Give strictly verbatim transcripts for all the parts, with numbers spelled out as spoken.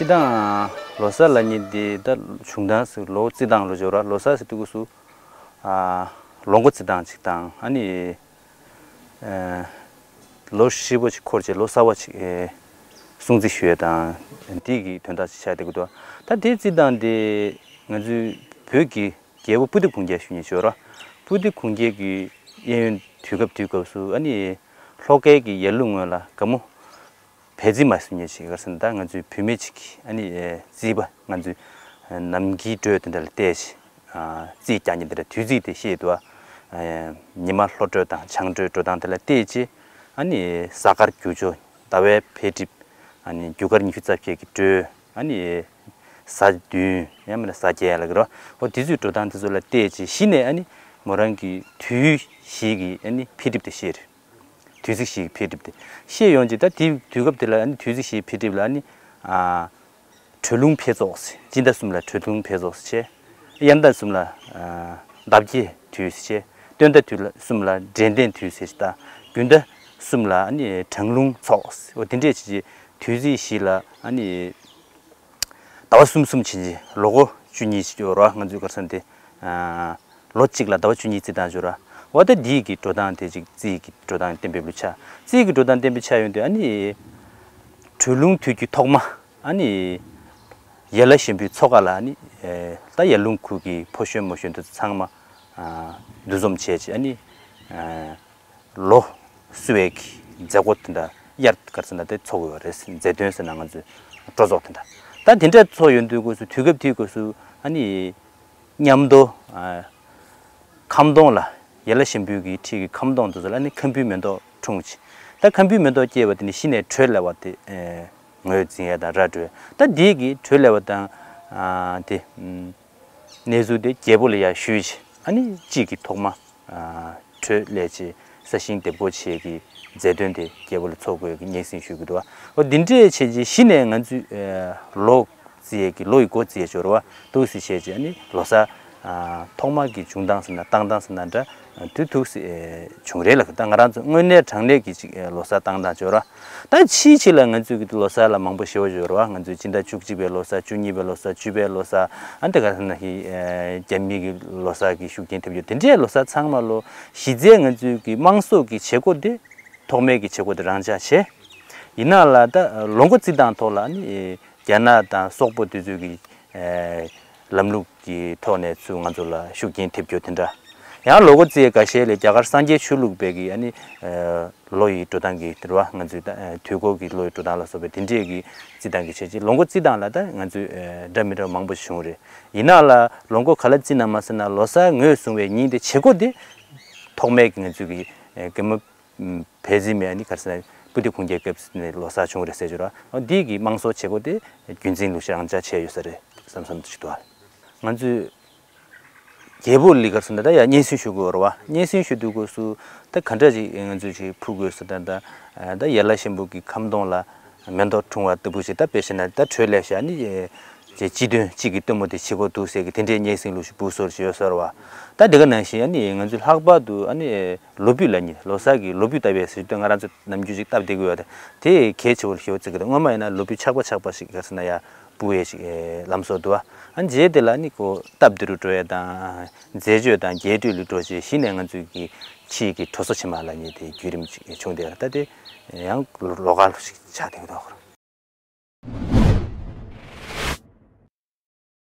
སྤྱིར་བཏང་ལོ་གསར་ལབ་མཁན་འདི་ད་བྱུང་སྟངས་སུ་ལོ་རྩིས་སྟངས་ལ་སྦྱོར་བ། ལོ་གསར་ཟེར་དུས་སྐབས་སུ་ཨ་ལོ་འགོ་རྩིས་སྟངས་ཅིག་དང་། ཨ་ནི་ཨ་ལོ་ཧྲིལ་པོ་ཅིག་འཁོར་རྗེས་ལོ་གསར་པ་ཅིག་ཨེ་སྲུང་བརྩི་ཞུ་ཡས་དང་། འདི་གི་དོན་དག་ཅིག་ཆགས་བསྡད་ཀྱི་འདུག། ད་དེ་རྩིས་སྟངས་དེ་ང་ཚོའི་བོད་ཀྱི་རྒྱལ་པོ་སྤུ་ལྡེ་གུང་རྒྱལ་ཞུ་མཁན་ཅིག་ཡོད་རེད། སྤུ་ལྡེ་གུང་རྒྱལ་གྱི་གཡས་གཡོན་དུས་སྐབས་དུས་སྐབས་སུ་ཨ་ནི་ལྷོ་ཁའི་གི་ཡར་ཀླུང་ངོས་ལ་དགའ་མོ་བལ་རྩིས་མ་ཟེར་མཁན་ཅིག་ག་རེ་ཟེར་ན། ད་ང་ཚོའི་བུད་མེད་ཅིག་གིས་ཨ་ནི་ཨེ་རྩིས་པ་ང་ཚོའི་ནམ་དཀྱིལ་འགྲོས་དེ་འདྲ་ལ་བལྟས་བྱས་ཨ་རྩིས་རྒྱག་མཁན་དེ་འདྲ། དུས་ཚིགས་དེ་ཤེས་འདུག་ཨ། ཉི་མ་ལྷོ་འགྲོས་དང་བྱང་འགྲོས་འགྲོ་སྟངས་དེ་ལ་བལྟས་བྱས་ཨ་ནི་གཟའ་སྐར་རྒྱུ་ཆ། ཟླ་བའི་འཕེལ་འགྲིབ། ཨ་ནི་རྒྱུ་སྐར་ཉི་ཤུ་རྩ་བརྒྱད་ཀྱི་འགྲོས། ཨ་ནི་གཟའ་བདུན་ཡང་མིན་ན་གཟའ་བརྒྱད་ལབ་ཀྱི་རེད། འོ་དེ་ཚོའི་འགྲོ་སྟངས་དེ་ཚོ་ལ་བལྟས་བྱས་གཞི་ནས་ཨ་ནི་མོ་རང་གི་དུས་བཞི་གི་ཨ་ནི་འཕེལ་འགྲིབ་དེ་ཤེས་རེད། དུས་ཚིགས་བཞིའི་འཕེལ་འགྲིབ་དེ་ཤེས་ཡོང་རྗེས། ད་དེའི་དུས་སྐབས་དེ་ལ་ཨ་ནི་དུས་ཚིགས་བཞིའི་འཕེལ་འགྲིབ་ལ་ཨ་ནི་ཨ་དྲོད་རླུང་འཕེལ་ཚོགས་ཟེར། སྤྱི་ཟླ་གསུམ་ལ་དྲོད་རླུང་འཕེལ་ཚོགས་ཟེར་བྱས། དབྱར་ཟླ་གསུམ་ལ་ཨ་འདབ་བརྒྱས་དུས་ཟེར་བྱས། སྟོན་ཟླ་དུས་ལ་གསུམ་ལ་འབྲས་ལྡན་དུས་ཟེར་བྱས། ད་དགུན་ཟླ་གསུམ་ལ་ཨ་ནི་གྲང་རླུང་ཚོགས་ཟེར། འོ་དེ་འདྲས་བྱས་བྱས་དུས་ཚིགས་བཞི་ལ་ཨ་ནི་ཟླ་བ་གསུམ་གསུམ་བྱས་བྱས་ལོ་འགོ་བཅུ་གཉིས་ཅིག་ཡོད་རེད་བ། ང་ཚོའི་ག་རེ་ཟེར་ན་དེ་ཨ་ལོ་གཅིག་ལ་ཟླ་བ་བཅུ་གཉིས་རྩིས་སྟངས་ཅིག་ཡོད་རེད་བ། འོ་ད་འདི་གི་འགྲོ་སྟངས་དེ་ཅིག་རྩིས་ཀྱི་འགྲོ་སྟངས་གཏན་འབེབས་ལ་ཆགས། རྩིས་ཀྱི་འགྲོ་སྟངས་གཏན་འབེབས་ཆགས་ཡོང་དུས་ཨ་ནི་དྲོད་རླུང་དུས་ཀྱི་ཐོག་མ་ཨ་ནི་ཡན་ལག་གཞན་པའི་མཚོ་ཁ་ལ་ཨ་ནི་ཨེ་ད་ཡར་ཀླུང་ཁུལ་གྱི་ཕོ་གཞོན་མོ་གཞོན་དེ་ཚོ་ཚང་མ་ཨ་འདུ་འཛོམས་བྱས་བྱས་ཨ་ནི་ཨ་ལོ་བསུ་བའི་གི་མཛད་སྒོ་དེ་འདྲ་དབྱར་ག་རེ་ཟེར་ན་དེ་ཚོགས་ཀྱི་ཡོད་རེད། མཛེས་སྟོན་ཟེར་ན་ང་ཚོའི་སྤྲོ་ཚོགས་དེ་འདྲ། ད་དེ་འདྲ་ཚོགས་ཡོང་དུས་སྐབས་སུ་དུས་སྐབས་དེའི་སྐབས་སུ་ཨ་ནི་མཉམ་དུ་ཨ་ཁམ་སྡོང་ལ་ཡན་ལག་གཞན་པའི་གི་འཁྲིས་ཀྱི་ཁམ་སྡོང་དེ་ཚོ་ལ་ཨ་ནི་ཁམ་བུའི་མེ་ཏོག་འཁྲུངས་བྱས། ད་ཁམ་བུའི་མེ་ཏོག་སྐྱེས་པ་དེ་ནི་གཞི་ནས་དྲོད་སླེབས་པ་དེ་ཨེ་ངོས་འཛིན་ཡས་དང་ར་སྤྲོད། ད་འདི་གི་དྲོད་སླེབས་པ་དང་ཨ་དེ་ཨམ་གནས་ཚུལ་དེ་རྒྱལ་པོ་ལ་ཡར་ཞུས་བྱས། ཨ་ནི་དཔྱིད་ཀྱི་ཐོག་མ་ཨ་དྲོད་སླེབས་བྱས་ས་ཞིང་འདེབས་སྐོ་བྱེད་ཀྱི་མཛད་སྟོན་དེ་རྒྱལ་པོ་ལ་ཚོགས་དགོས་ཀྱི་སྙན་སེང་ཞུ་གི་འདུག་བ། འོ་འདི་འདྲས་བྱས་རྗེས་གཞི་ནས་ང་ཚོས་ཨ་ལོ་རྩིས་ཡས་ཀྱི་ལོ་ཡི་འགོ་རྩིས་ཡས་སྦྱོར་བ་འདུག་སེ་བྱས་རྗེས་ཨ་ནི་ལོ་གསར་ཨ་ཐོག་མ་གི་བྱུང་སྟངས་ཟེར་ན་བཏང་སྟངས་ཟེར་ན་འདྲ་དུས་ཐུག་སེ་བྱུང་རེད་ལ། ད་ང་རང་ཚོ་དངོས་གནས་དྲང་གནས་ཀྱི་ཅིག་ལོ་གསར་བཏང་སྟངས་སྦྱོར་བ། ད་ཕྱིའི་ཕྱི་ལ་ང་ཚོས་ཀྱི་ལོ་གསར་ལ་མང་པོ་ཞེ་པོ་ཡོད་རེད་བ། ང་ཚོས་སྤྱི་ཟླ་བཅུ་གཅིག་པའི་ལོ་གསར། བཅུ་གཉིས་པའི་ལོ་གསར། བཅུ་པའི་ལོ་གསར། ཨ་འདི་ག་ཟེར་ན་ཧི་ཨེ་རྒྱ་མི་གི་ལོ་གསར་གི་ཤུགས་རྐྱེན་ཐེབས་ཡོད། དེ་འདྲའི་ལོ་གསར་ཚང་མ་ལོ་གཞི་རྩའི་ང་ཚོའི་གི་དམངས་སྲོལ་གྱི་བྱེད་སྒོ་དེ་ཐོག་མའི་གི་བྱེད་སྒོ་དེ་རང་འཇགས་བྱས། ཡིན་ནའང་ལ་ད་ལོ་འགོ་རྩིས་སྟངས་ཐོག་ལ་ནི་རྒྱ་ནག་དང་སོག་པོ་དེ་ཚོའི་གི་ཨེ་ལམ་ལུགས་ཀྱི་ཐོག་ནས་ཚུར་ང་ཚོ་ལ་ཤུགས་རྐྱེན་ཐེབས་རྒྱུ་དེ་འདྲ། ཡང་ལོ་འགོ་རྩིས་འགའ་ཤས་ལས་རྒྱ་གར་སངས་རྒྱས་ཆོས་ལུགས་པའི་གི་ཨ་ནི་ཨ་ལོ་ཡི་འགྲོ་སྟངས་ཀྱི་དེ་རེད་བ། ང་ཚོའི་ད་ཨ་དུས་འཁོར་གྱི་ལོ་ཡི་འགྲོ་སྟངས་ལ་སོགས་པའི་དེ་འདྲས་ཀྱི་རྩིས་སྟངས་ཀྱི་བྱས་རྗེས་ལོ་འགོ་རྩིས་སྟངས་ལ་ད་ང་ཚོས་ཨ་འདྲ་མི་འདྲ་མང་པོ་ཞིག་བྱུང་རེད། ཡིན་ནའང་ལ་ལོ་འགོ་ག་ལ་རྩིས་ན་མ་ཟེར་ན་ལོ་གསར་ངོས་བཟུང་བའི་ཉིན་དེ་བྱེད་སྒོ་དེ་ཐོག་མའི་གི་ང་ཚོའི་གི་ཨ་རྒན་མོ་བལ་རྩིས་མའི་ཨ་ནི་ག་རེ་ཟེར་ན་སྤུ་ལྡེ་གུང་རྒྱལ་སྐབས་ནས་ལོ་གསར་བྱུང་རེད་ཟེར་གྱི་རེད་བ། འོ་འདི་གི་དམངས་སྲོལ་བྱེད་སྒོ་དེ་རྒྱུན་འཛིན་ལུགས་ཤིག་རང་འཇགས་བྱས་ཡོད་ས་རེད་བསམ་བསམ་ཞིག་འདུག་ཨ། ང་ཚོས་རྒྱལ་པོ་ལི་ག་རེ་ཟེར་ན་ད་ཡ་སྙན་སེང་ཞུ་དགོས་རེད་བ། སྙན་སེང་ཞུ་དུས་སྐབས་སུ་ད་ག་འདྲ་ཅིག་ང་ཚོས་ཅིག་ཕུལ་དགོས་ཟེར། ད་ད་ད་ཡན་ལག་གཞན་པོ་གི་ཁམ་སྡོང་ལ་མེ་ཏོག་འཁྲུངས་པ་ལྟ་བུ་ཞིག་ད་དཔེ་བཞག་ན་ད་དྲོད་སླེབས་ཤག་ནི་ཅེ་སྤྱི་དོན་གཅིག་གི་སྟོན་མོ་དེ་བྱེད་དགོས་འདུག་ཟེར་གི་དེ་འདྲའི་སྙན་སེང་ལུགས་ཤིག་འབུལ་སྲོལ་ཞིག་ཡོད་ས་རེད་བ། ད་དེ་ག་ནང་བཞིན་ཨ་ནི་ང་ཚོས་ལྷག་པར་དུ་ཨ་ནི་ལོ་ཕུད་ལབ་མཁན་ལོ་གསར་གྱི་ལོ་ཕུད་བཏབ་པའི་ཟེར་དུས་ང་རང་ཚོ་ནམ་རྒྱུན་ཅིག་བཏབ་བསྡད་ཀྱི་ཡོད་རེད། དེ་གལ་ཆེ་བོ་ཞེ་པོ་བརྩི་གི་འདུག་སྔོན་མ་ཡིན་ན་ལོ་ཕུད་ཆག་པ་ཆག་པ་ཞིག་ག་རེ་ཟེར་ན་ཡ་སྤུ་བའི་ཞིག་ལམ་སྲོལ་འདུག་བ། ཨ་ནི་རྗེས་དེ་ལ་ནི་ཁོ་སྟབས་བདེ་རུ་འགྲོ་ཡ་དང་། མཛེས་དཔྱོད་དང་རྒྱས་སྤྲོས་ལུས་འགྲོ་ཞེས་གཞི་ནས་ང་ཚོའི་གི་ཕྱིའི་གི་དྲོ་སོ་ཕྱེ་མ་ལབ་མཁན་དེ་བརྒྱུད་རིམ་ཅིག་བྱུང་བསྡད་ཡོད་རེད། ད་དེ་ཡང་ལོ་ལོགས་ཀ་ཞིག་ཆགས་བསྡད་ཀྱི་འདུག་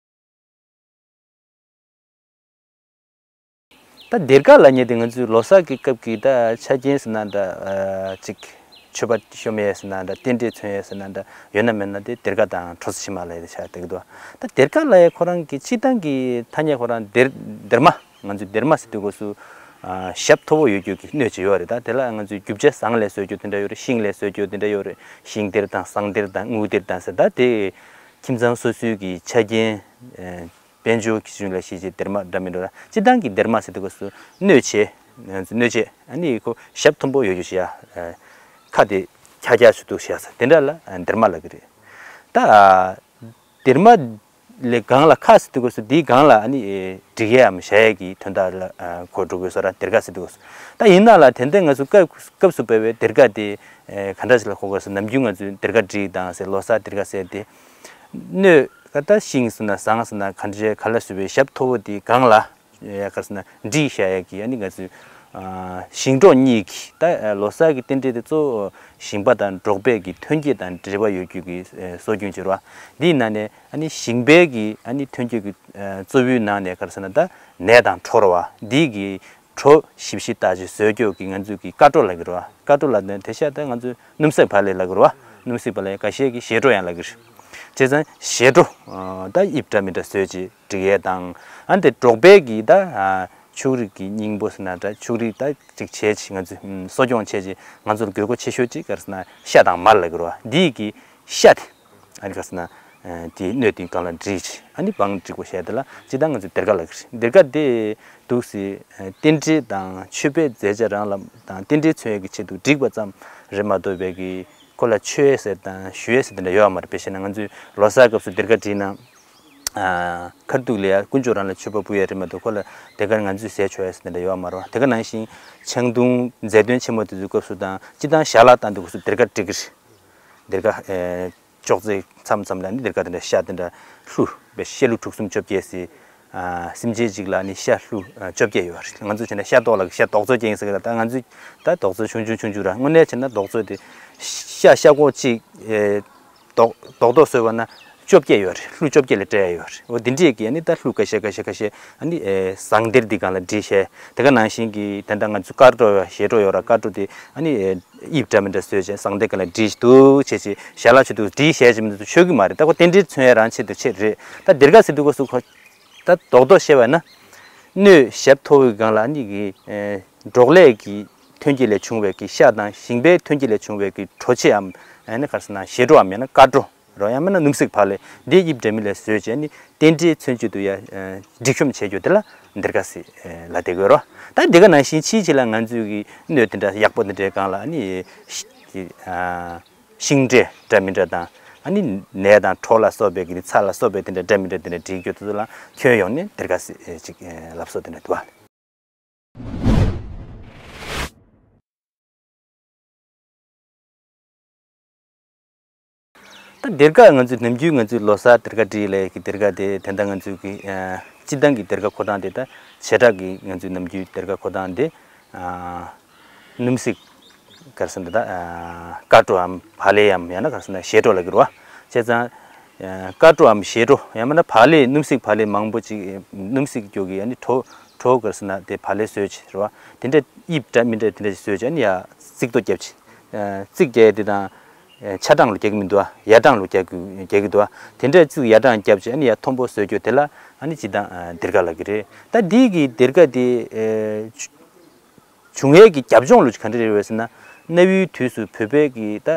ད་སྡེར་ཁ་ལབ་མཁན་དེ་ང་ཚོའི་ལོ་གསར་གྱི་སྐབས་ཀྱི་ད་ཆ་རྐྱེན་ཟེར་ན་འདྲ། ཨ་ཅིག་མཆོད་པ་ཤོམ་ཡས་ཟེར་ན་འདྲ། རྟེན་འབྲེལ་མཚོན་ཡས་ཟེར་ན་འདྲ། ཡོད་ན་མེད་ན་དེ་སྡེར་ཁ་དང་གྲོ་སོ་ཕྱེ་མར་ལབ་ཡས་དེ་ཆགས་བསྡད་ཀྱི་འདུག་ད་སྡེར་ཁ་ལབ་ཡས་ཁོ་རང་གི་སྤྱིར་བཏང་གི་ཐ་སྙད་ཁོ་རང་སྡེར་སྡེར་མ། ང་ཚོས་སྡེར་མ་ཟེར་དུས་སྐབས་སུ། ཨ་ཞབས་མཐོ་པོ་ཡོད་རྒྱུ་གི་སྣོད་ཅིག་ཡོད་རེད། ད་དེ་ལ་ང་ཚོས་རྒྱུ་ཆ་ཟངས་ལས་བཟོ་རྒྱུ་དེ་འདྲ་ཡོད་རེད། ཤིང་ལས་བཟོ་རྒྱུ་དེ་འདྲ་ཡོད་རེད། ཤིང་སྡེར་དང་ཟངས་སྡེར་དང་དངུལ་སྡེར་དང་ཟེར། ད་དེ་ཁྱིམ་ཚང་སོ་སོའི་གི་ཆ་རྐྱེན། ཨ་དཔལ་འབྱོར་གྱི་གཞུང་ལ་གཞིགས་བྱས་སྡེར་མ་འདྲ་མི་འདྲ་ར། སྤྱིར་བཏང་གི་སྡེར་མ་ཟེར་དུས་སྐབས་སུ་སྣོད་ཆེ། སྣོད་ཆེ། ཨ་ནི་ཁོ་ཞབས་མཐོན་པོ་ཡོད་རྒྱུ་ཞིག་ཡ། ཁ་དེ་འཁྱག་འཁྱག་ཞིག་འདུག་ཞིག་ཡ་ཟེར། དེ་འདྲ་ལ་སྡེར་མ་ལབ་ཀྱི་རེད། ད་སྡེར་མ་ལས་སྒང་ལ་ཁ་ཟེར་དུས་སྐབས་སུ་དེའི་སྒང་ལ་ཨ་ནི་སྒྲིག་ཡས་འམ་བཞག་ཡས་ཀྱི་དོན་དག་ལ་གོ་འགྲོ་དགོས་སོ་ར། སྡེར་ཁ་ཟེར་དུས་སྐབས་སུ། ད་ཡིན་ན་ལ་དེ་འདྲ་ང་ཚོ་སྐབས་སྐབས་སུ་བབས་པའི་སྡེར་ཁ་དེ་ག་འདྲ་ཞིག་ལ་གོ་དགོས་ཟེར། ནམ་རྒྱུན་ང་ཚོས་སྡེར་ཁ་བསྒྲིགས་དང་ཟེར། ལོ་གསར་སྡེར་ཁ་ཟེར་དེ། སྣོད་ད་ཤིང་ཟེར་ན་ཟངས་ཟེར་ན་ག་འདྲའི་ག་ལ་བཟོས་པའི་ཞབས་མཐོ་པོ་དེའི་སྒང་ལ། ཡ་ག་རེ་ཟེར་ན་སྒྲིག་བཞག་ཡས་ཀྱི་ཨ་ནི་ང་ཚོའི་ཨ་ཞིང་འབྲོག་གཉིས་ཀྱི་ད་ལོ་གསར་གྱི་རྟེན་འབྲེལ་དེ་གཙོ་བོ་ཞིང་པ་དང་འབྲོག་པའི་གི་ཐོན་སྐྱེད་དང་འབྲེལ་བ་ཡོད་རྒྱུ་གི་སྲོལ་རྒྱུན་ཅིག་རེད་བ། འདིའི་ནང་ནས་ཨ་ནི་ཞིང་པའི་གི་ཨ་ནི་ཐོན་སྐྱེད་ཀྱི་གཙོ་བོའི་ནང་ནས་ག་རེ་ཟེར་ན་ད་ནས་དང་གྲོ་རེད་བ། འདིའི་གི་གྲོ་ཞིབ་ཞིབ་བཏགས་ཅིག་བཟོ་རྒྱུ་གི་ང་ཚོའི་གི་ཀ་གྲོ་ལབ་ཀྱི་རེད་བ། ཀ་གྲོ་ལབ་ནས་དེ་ཤ་ད་ང་ཚོའི་སྣུམ་སྲེག་བག་ལེབ་ལབ་ཀྱི་རེད་བ། སྣུམ་སྲེག་བག་ལེབ་ཁ་ཤས་ཀྱིས་བཞེས་གྲོ་ཡང་ལབ་ཀྱི་རེད། བྱས་ཙང་བཞེས་གྲོ་ད་དབྱིབས་འདྲ་མི་འདྲ་བཟོས་ཅིག་སྒྲིག་ཡས་དང་། ཨ་ནི་དེ་འབྲོག་པའི་གི་ད་ཨ་ཕྱུགས་རིགས་ཀྱི་སྙིང་པོ་ཟེར་ན་འདྲ། ཕྱུགས་རིགས་ད་ཅིག་བྱས་ཅིག་ང་ཚོས་ཨམ་གསོ་སྐྱོང་བྱས་ཅིག་ང་ཚོར་དགོས་མཁོ་ཆེ་ཤོས་ཅིག་ག་རེ་ཟེར་ན་ཤ་དང་མར་ལབ་ཀྱི་རེད་བ། འདིའི་གི་ཤ་དེ་ཨ་ནི་ག་རེ་ཟེར་ན་དེའི་སྣོད་དེའི་སྒང་ལ་བསྒྲིགས་ཅིག་ཨ་ནི་བང་བསྒྲིགས་པ་བྱས་དེ་ལ་སྤྱིར་བཏང་ང་ཚོས་སྡེར་ཁ་ལབ་ཀྱི་རེད། སྡེར་ཁ་དེ་འདུག་སེ་རྟེན་འབྲེལ་དང་མཆོད་པའི་མཛད་བྱ་རང་ལ་དང་རྟེན་འབྲེལ་མཚོན་ཡས་ཀྱི་ཆེད་དུ་བསྒྲིགས་པ་ཙམ་རེད་མ་གཏོགས་པའི་གི་ཁོ་ལ་མཆོད་ཡས་ཟེར་དང་ཞུ་ཡས་ཟེར་དེ་འདྲ་ཡོད་མ་རེད། དཔེ་བཤད་ན་ང་ཚོས་ལོ་གསར་སྐབས་སུ་སྡེར་ཁ་བསྒྲིགས་ན། ཨ་ཁ་ཐུག་ལ་ཡ་དཀོན་མཆོག་རང་ལ་མཆོད་པ་ཕུལ་ཡས་རེད་མ་གཏོགས་ཁོ་ལ་སྡེར་ཁ་ང་ཚོས་ཟས་མཆོད་ཡས་ཟེར་དེ་འདྲ་ཡོད་མ་རེད་བ། དེ་ག་ནང་བཞིན་ཆང་བརྡུང་མཛད་སྟོན་ཆེན་མོ་དེ་ཚོའི་སྐབས་སུ་དང་སྤྱིར་བཏང་ཞལ་ལག་བཏང་དུས་སྐབས་སུ་སྡེར་ཁ་སྒྲིག་གི་རེད། སྡེར་ཁ་ཨེ་ཅོག་ཙེ་མཚམས་མཚམས་ལ་ནི་སྡེར་ཁ་དེ་འདྲ་ཤ་དེ་འདྲ་ལྷུ་བའི་ཤ་ལྷུ་དྲུག་གསུམ་བཅོ་བརྒྱད་ཟེར། ཨ་སེམས་ཅན་གཅིག་ལ་ནི་ཤ་ལྷུ་ཨ་བཅོ་བརྒྱད་ཡོད་རེད། ང་ཚོ་བྱས་ན་ཤ་རྡོག་ལ་ཤ་རྡོག་བཙོ་རྒྱག་ཡིན་ཟེར་གི་ལ། ད་ང་ཚོས་ད་རྡོག་བཙོ་ཆུང་ཆུང་ཆུང་ཆུང་ར། དངོས་གནས་བྱས་ན་རྡོག་བཙོ་དེ་ཤ་ཤ་ཁོག་གཅིག་ཨེ་རྡོག་རྡོག་རྡོག་བཟོས་པ་ན་བཅོ་བརྒྱད་ཡོད་རེད། ལྷུ་བཅོ་བརྒྱད་ལ་སྤྲད་ཡ་ཡོད་རེད། འོ་དེ་འདྲས་ཀྱི་ཨ་ནི་ད་ལྷུ་ཁ་ཤས་ཁ་ཤས་ཁ་ཤས་ཨ་ནི་ཨེ་ཟངས་གཏེར་འདི་སྒང་ལ་བསྒྲིགས་བྱས། དེ་ག་ནང་བཞིན་གྱི་ད་ལྟ་ང་ཚོ་དཀར་སྒྲོ་ཡོད། བཞེས་སྒྲོ་ཡོད་ར། དཀར་སྒྲོ་དེ་ཨ་ནི་ཨེ་དབྱིབས་འདྲ་མི་འདྲ་བཟོས་བྱས་ཟངས་གཏེར་སྒང་ལ་བསྒྲིགས་འདུག་བྱས་བྱས་ཞལ་ལག་མཆོད་འདུག་བསྒྲིགས་བྱས་བྱས་མི་འདུག་མཆོད་ཀྱི་མ་རེད། ད་ཁོ་རྟེན་འབྲེལ་མཚོན་ཡ་རང་ཆེད་དུ་ཆེད་རེད། ད་སྡེར་ཁ་ཟེར་དུས་སྐབས་སུ་ཁོ་ད་རྡོག་རྡོག་བཤད་པ་ན་སྣོད་ཞབས་མཐོ་བོའི་སྒང་ལ་ཨ་ནི་གི་ཨེ་འབྲོག་ལས་ཀྱི་ཐོན་སྐྱེད་ལས་བྱུང་བའི་གི་ཤ་དང་ཞིང་པའི་ཐོན་སྐྱེད་ལས་བྱུང་བའི་གི་གྲོ་ཕྱེའམ་ཨ་ནི་ག་རེ་ཟེར་ན་བཞེས་སྒྲོའམ་ཡང་ན་དཀར་སྒྲོ་རོ། ཡང་མིན་ན་སྣུམ་སྲེག་བག་ལེབ་འདི་དབྱིབས་འདྲ་མིན་ལས་བཟོས་བྱས་ནི་རྟེན་འབྲེལ་མཚོན་བྱེད་དུ་ཡ་ཨ་སྒྲིག་གཤོམ་བྱེད་རྒྱུ་དེ་ལ་སྡེར་ཁ་ཟེར་ཨ་ལབ་བསྡད་ཀྱི་ཡོད་རོ། ད་འདི་ག་ནང་བཞིན་ཕྱིའི་ཕྱི་ལ་ང་ཚོས་གི་སྣོད་དེ་འདྲ་ཡག་པོ་དེ་འདྲའི་སྒང་ལ་ཨ་ནི་ཤ་ཨ་ཤིང་འབྲས་འདྲ་མི་འདྲ་དང་ཨ་ནི་ནས་དང་གྲོ་ལ་སོགས་པའི་གི་ནི་ཚྭ་ལ་སོགས་པའི་དེ་འདྲ་འདྲ་མི་འདྲ་དེ་འདྲ་སྒྲིག་རྒྱུ་དེ་ཚོ་ལ་ཁྱོན་ཡོངས་ནས་སྡེར་ཁ་ཟེར་ཨ་ཅིག་ཨ་ལབ་སྲོལ་དེ་འདྲ་འདུག་ཨ། ད་སྡེར་ཁ་ང་ཚོས་ནམ་རྒྱུན་ང་ཚོས་ལོ་གསར་སྡེར་ཁ་བསྒྲིགས་ལས་ཀྱི་སྡེར་ཁ་དེ་ད་ལྟ་ང་ཚོས་ཀྱི་ཨ་སྤྱིར་བཏང་གི་སྡེར་ཁ་འཁོར་སྟངས་དེ་ད་བྱེ་བྲག་གི་ང་ཚོས་ནམ་རྒྱུན་སྡེར་ཁ་འཁོར་སྟངས་དེ་ཨ་སྣུམ་སྲེག་ག་རེ་ཟེར་ན་ད་ཨ་དཀར་སྒྲོའམ་བག་ལེབ་ཡམ་ཡང་ན་ག་རེ་ཟེར་ན་བཞེས་སྒྲོ་ལབ་ཀྱི་རེད་བ། བྱས་ཙང་ཨ་དཀར་སྒྲོའམ་བཞེས་སྒྲོ་ཡང་མིན་ན་བག་ལེབ་སྣུམ་སྲེག་བག་ལེབ་མང་པོ་ཅིག་སྣུམ་སྲེག་རྒྱུ་གི་ཨ་ནི་གྲོ་གྲོ་ག་རེ་ཟེར་ན་དེ་བག་ལེབ་བཟོས་བྱས་རེད་བ། དེ་འདྲ་དབྱིབས་འདྲ་མི་འདྲ་དེ་འདྲ་ཞིག་བཟོས་བྱས་ཨ་ནི་ཡ་རྩིག་ཏོ་བརྒྱབ་བྱས། རྩིག་རྒྱག་ཡ་དེ་དང་ཆ་གྲངས་ལ་རྒྱག་གི་མི་འདུག་ཨ། ཡ་གྲངས་ལ་རྒྱག་གི་རྒྱག་གི་འདུག་ཨ། དེ་འདྲ་རྩིག་ཡ་གྲངས་བརྒྱབ་བྱས་ཨ་ནི་ཡ་མཐོན་པོ་བཟོས་རྒྱུ་དེ་ལ་ཨ་ནི་སྤྱིར་བཏང་སྡེར་ཁ་ལབ་ཀྱི་རེད། ད་འདི་གི་སྡེར་ཁ་དེ་བྱུང་ཡས་ཀྱི་རྒྱབ་ལྗོངས་ལུགས་ག་འདྲ་རེད་བས་ཟེར་ན། གནའ་བོའི་དུས་སུ་བོད་པའི་གི་ད་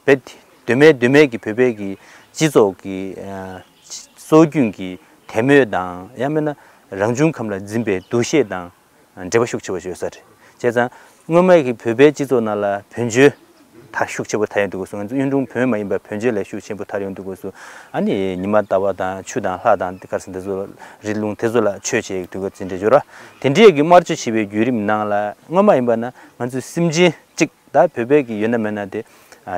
བེད་གདོད་མའི་གདོད་མའི་གི་བོད་པའི་གི་སྤྱི་ཚོགས་ཀྱི་སྲོལ་རྒྱུན་གྱི་དད་མོས་དང་ཡང་མིན་ན་རང་བྱུང་ཁམས་ལ་འཛིན་པའི་འདུ་ཤེས་དང་། འབྲེལ་བ་ཤུགས་ཆེ་བ་ཞིག་ཡོད་ས་རེད། བྱས་ཙང་སྔོན་མའི་གི་བོད་པའི་སྤྱི་ཚོགས་ནང་ལ་བོད་འཇོའི་དར་ཤུགས་ཆེ་པོ་དར་ཡོང་དུས་སྐབས་སུ། ང་ཚོ་གཡུང་དྲུང་བོན་མ་ཡིན་པ་བོད་འཇོ་ལ་ཤུགས་ཆེན་པོ་དར་ཡོང་དུས་སྐབས་སུ། ཨ་ནི་ཉི་མ་ཟླ་བ་དང་ཆུ་དང་ལྷ་དང་དེ་ག་རེ་ཟེར་འདི་ཚོ་རི་ཀླུང་དེ་ཚོ་ལ་མཆོད་བྱེད་དུས་སྐབས་ཅི་འདྲ་འབྱོར་ར། དེ་འདྲའི་གི་དམར་མཆོད་བྱེད་པའི་བརྒྱུད་རིམ་ནང་ལ་སྔོན་མ་ཡིན་པ་ན་ང་ཚོ་སེམས་ཅན་གཅིག་ད་བོད་པའི་གི་ཡོད་ན་མེད་ན་དེ་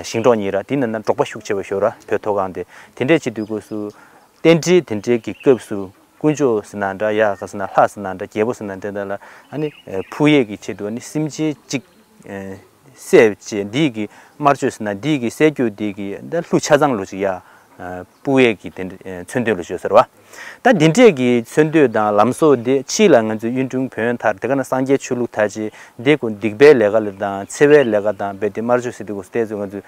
ཞིང་འབྲོག་གཉིས་ར། དེ་ནང་ན་འབྲོག་པ་ཤུགས་ཆེ་བ་ཞོར་ར་བོད་མཐོ་སྒང་དེ་དེ་འདྲས་བྱེད་དུས་སྐབས་སུ། རྟེན་འབྲེལ་དེ་འདྲའི་གི་སྐབས་སུ་དཀོན་མཆོག་ཟེར་ན་འདྲ། ཡ་ག་ཟེར་ན་ལྷ་ཟེར་ན་འདྲ། རྒྱལ་པོ་ཟེར་ན་འདྲ། དེ་འདྲ་ལ་ཨ་ནི་ཕུལ་ཡས་ཀྱི་ཆེད་དུ་ཨ་ནི་སེམས་ཅན་གཅིག་བསད་བྱས་འདིའི་གི་དམར་མཆོད་ཟེར་ན་འདིའི་གི་བསད་རྒྱུ་འདིའི་གི་ད་ལྷུ་ཆ་ཚང་ལོ་ཅིག་ཡ་ སྤུ་ཡས་ཀྱི་དེ་འདྲ་མཚོན་དོན་ལ་ཞུ་ས་རེད་བ། ད་འདི་འདྲས་ཀྱི་མཚོན་དོན་དང་ལམ་སྲོལ་འདི་ཕྱིས་ལ་ང་ཚོས་གཡུང་དྲུང་བོན་མཐར་དེ་ག་ན་སངས་རྒྱས་ཆོས་ལུགས་མཐར་ཅིག་འདི་ཀུན་སྡིག་པའི་ལས་ཀ་ལ་དང་འཚེ་བའི་ལས་ཀ་དང་རྦད་དེ་དམར་ཕྱོགས་ཟེར་དུས་སྐབས་སུ་ཏོག་ཙམ་ང་ཚོས་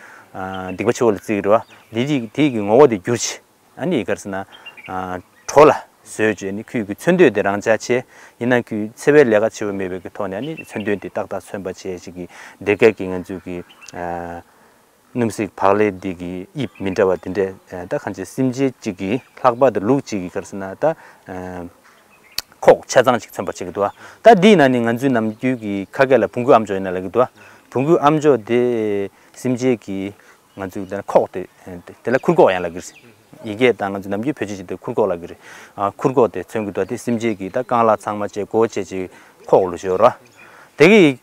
སྡིག་པ་ཆེ་བོ་ལ་བརྩི་གི་རེད་བ། འདི་འདི་དེའི་གི་ངོ་བོ་དེ་བསྒྱུར་ཅིག་ཨ་ནི་ག་རེ་ཟེར་ན། གྲོ་ལ་བཟོས་བྱས་ནི་ཁོའི་གི་མཚོན་དོན་དེ་རང་འཇགས་བྱས། ཡིན་ན་ཁོའི་འཚེ་བའི་ལས་ཀ་ཆེ་བོ་མེད་པའི་གི་ཐོག་ནས་ཨ་ནི་མཚོན་དོན་དེ་ཏག་ཏག་མཚོན་པ་བྱས་ཅིག་གི་འདི་ག་གི་ང་ཚོའི་གི་སྣུམ་སྲེག་བག་ལེབ་འདི་གི་དབྱིབས་མི་འདྲ་བ་དེ་འདྲས་ད་གང་ཅི་སེམས་ཅན་གཅིག་གི་ལྷག་པར་དུ་ལུག་གཅིག་གི་ག་རེ་ཟེར་ན་ད་ཁོག་ཆ་ཚང་ཅིག་མཚོན་པ་བྱེད་ཀྱི་འདུག་ད་འདི་ཡིན་ན་ནི་ང་ཚོའི་ནམ་རྒྱུན་གི་ཁ་སྐད་ལ་བོང་གུའམ་ཅོག་ཡིན་ན་ལབ་ཀྱི་འདུག་བོང་གུའམ་ཅོག་དེ་སེམས་ཅན་གི་ང་ཚོའི་དེ་ཁོག་དེ་དེ་ལ་ཁུར་ཁོག་ཡང་ལབ་ཀྱི་རེད། ཡི་གེ་དང་ང་ཚོ་ནམ་རྒྱུན་བེད་སྤྱོད་བྱེད་དུས་ཁུར་ཁོག་ལབ་ཀྱི་རེད། ཨ་ཁུར་ཁོག་དེ་མཚོན་གྱི་འདུག་དེ་སེམས་ཅན་གྱི་ད་རྐང་ལག་ཚང་མ་བཅས་སྒོ་བཅས་ཀྱི་ཁོག་ལ་ཞོར་ར། དེ་གི་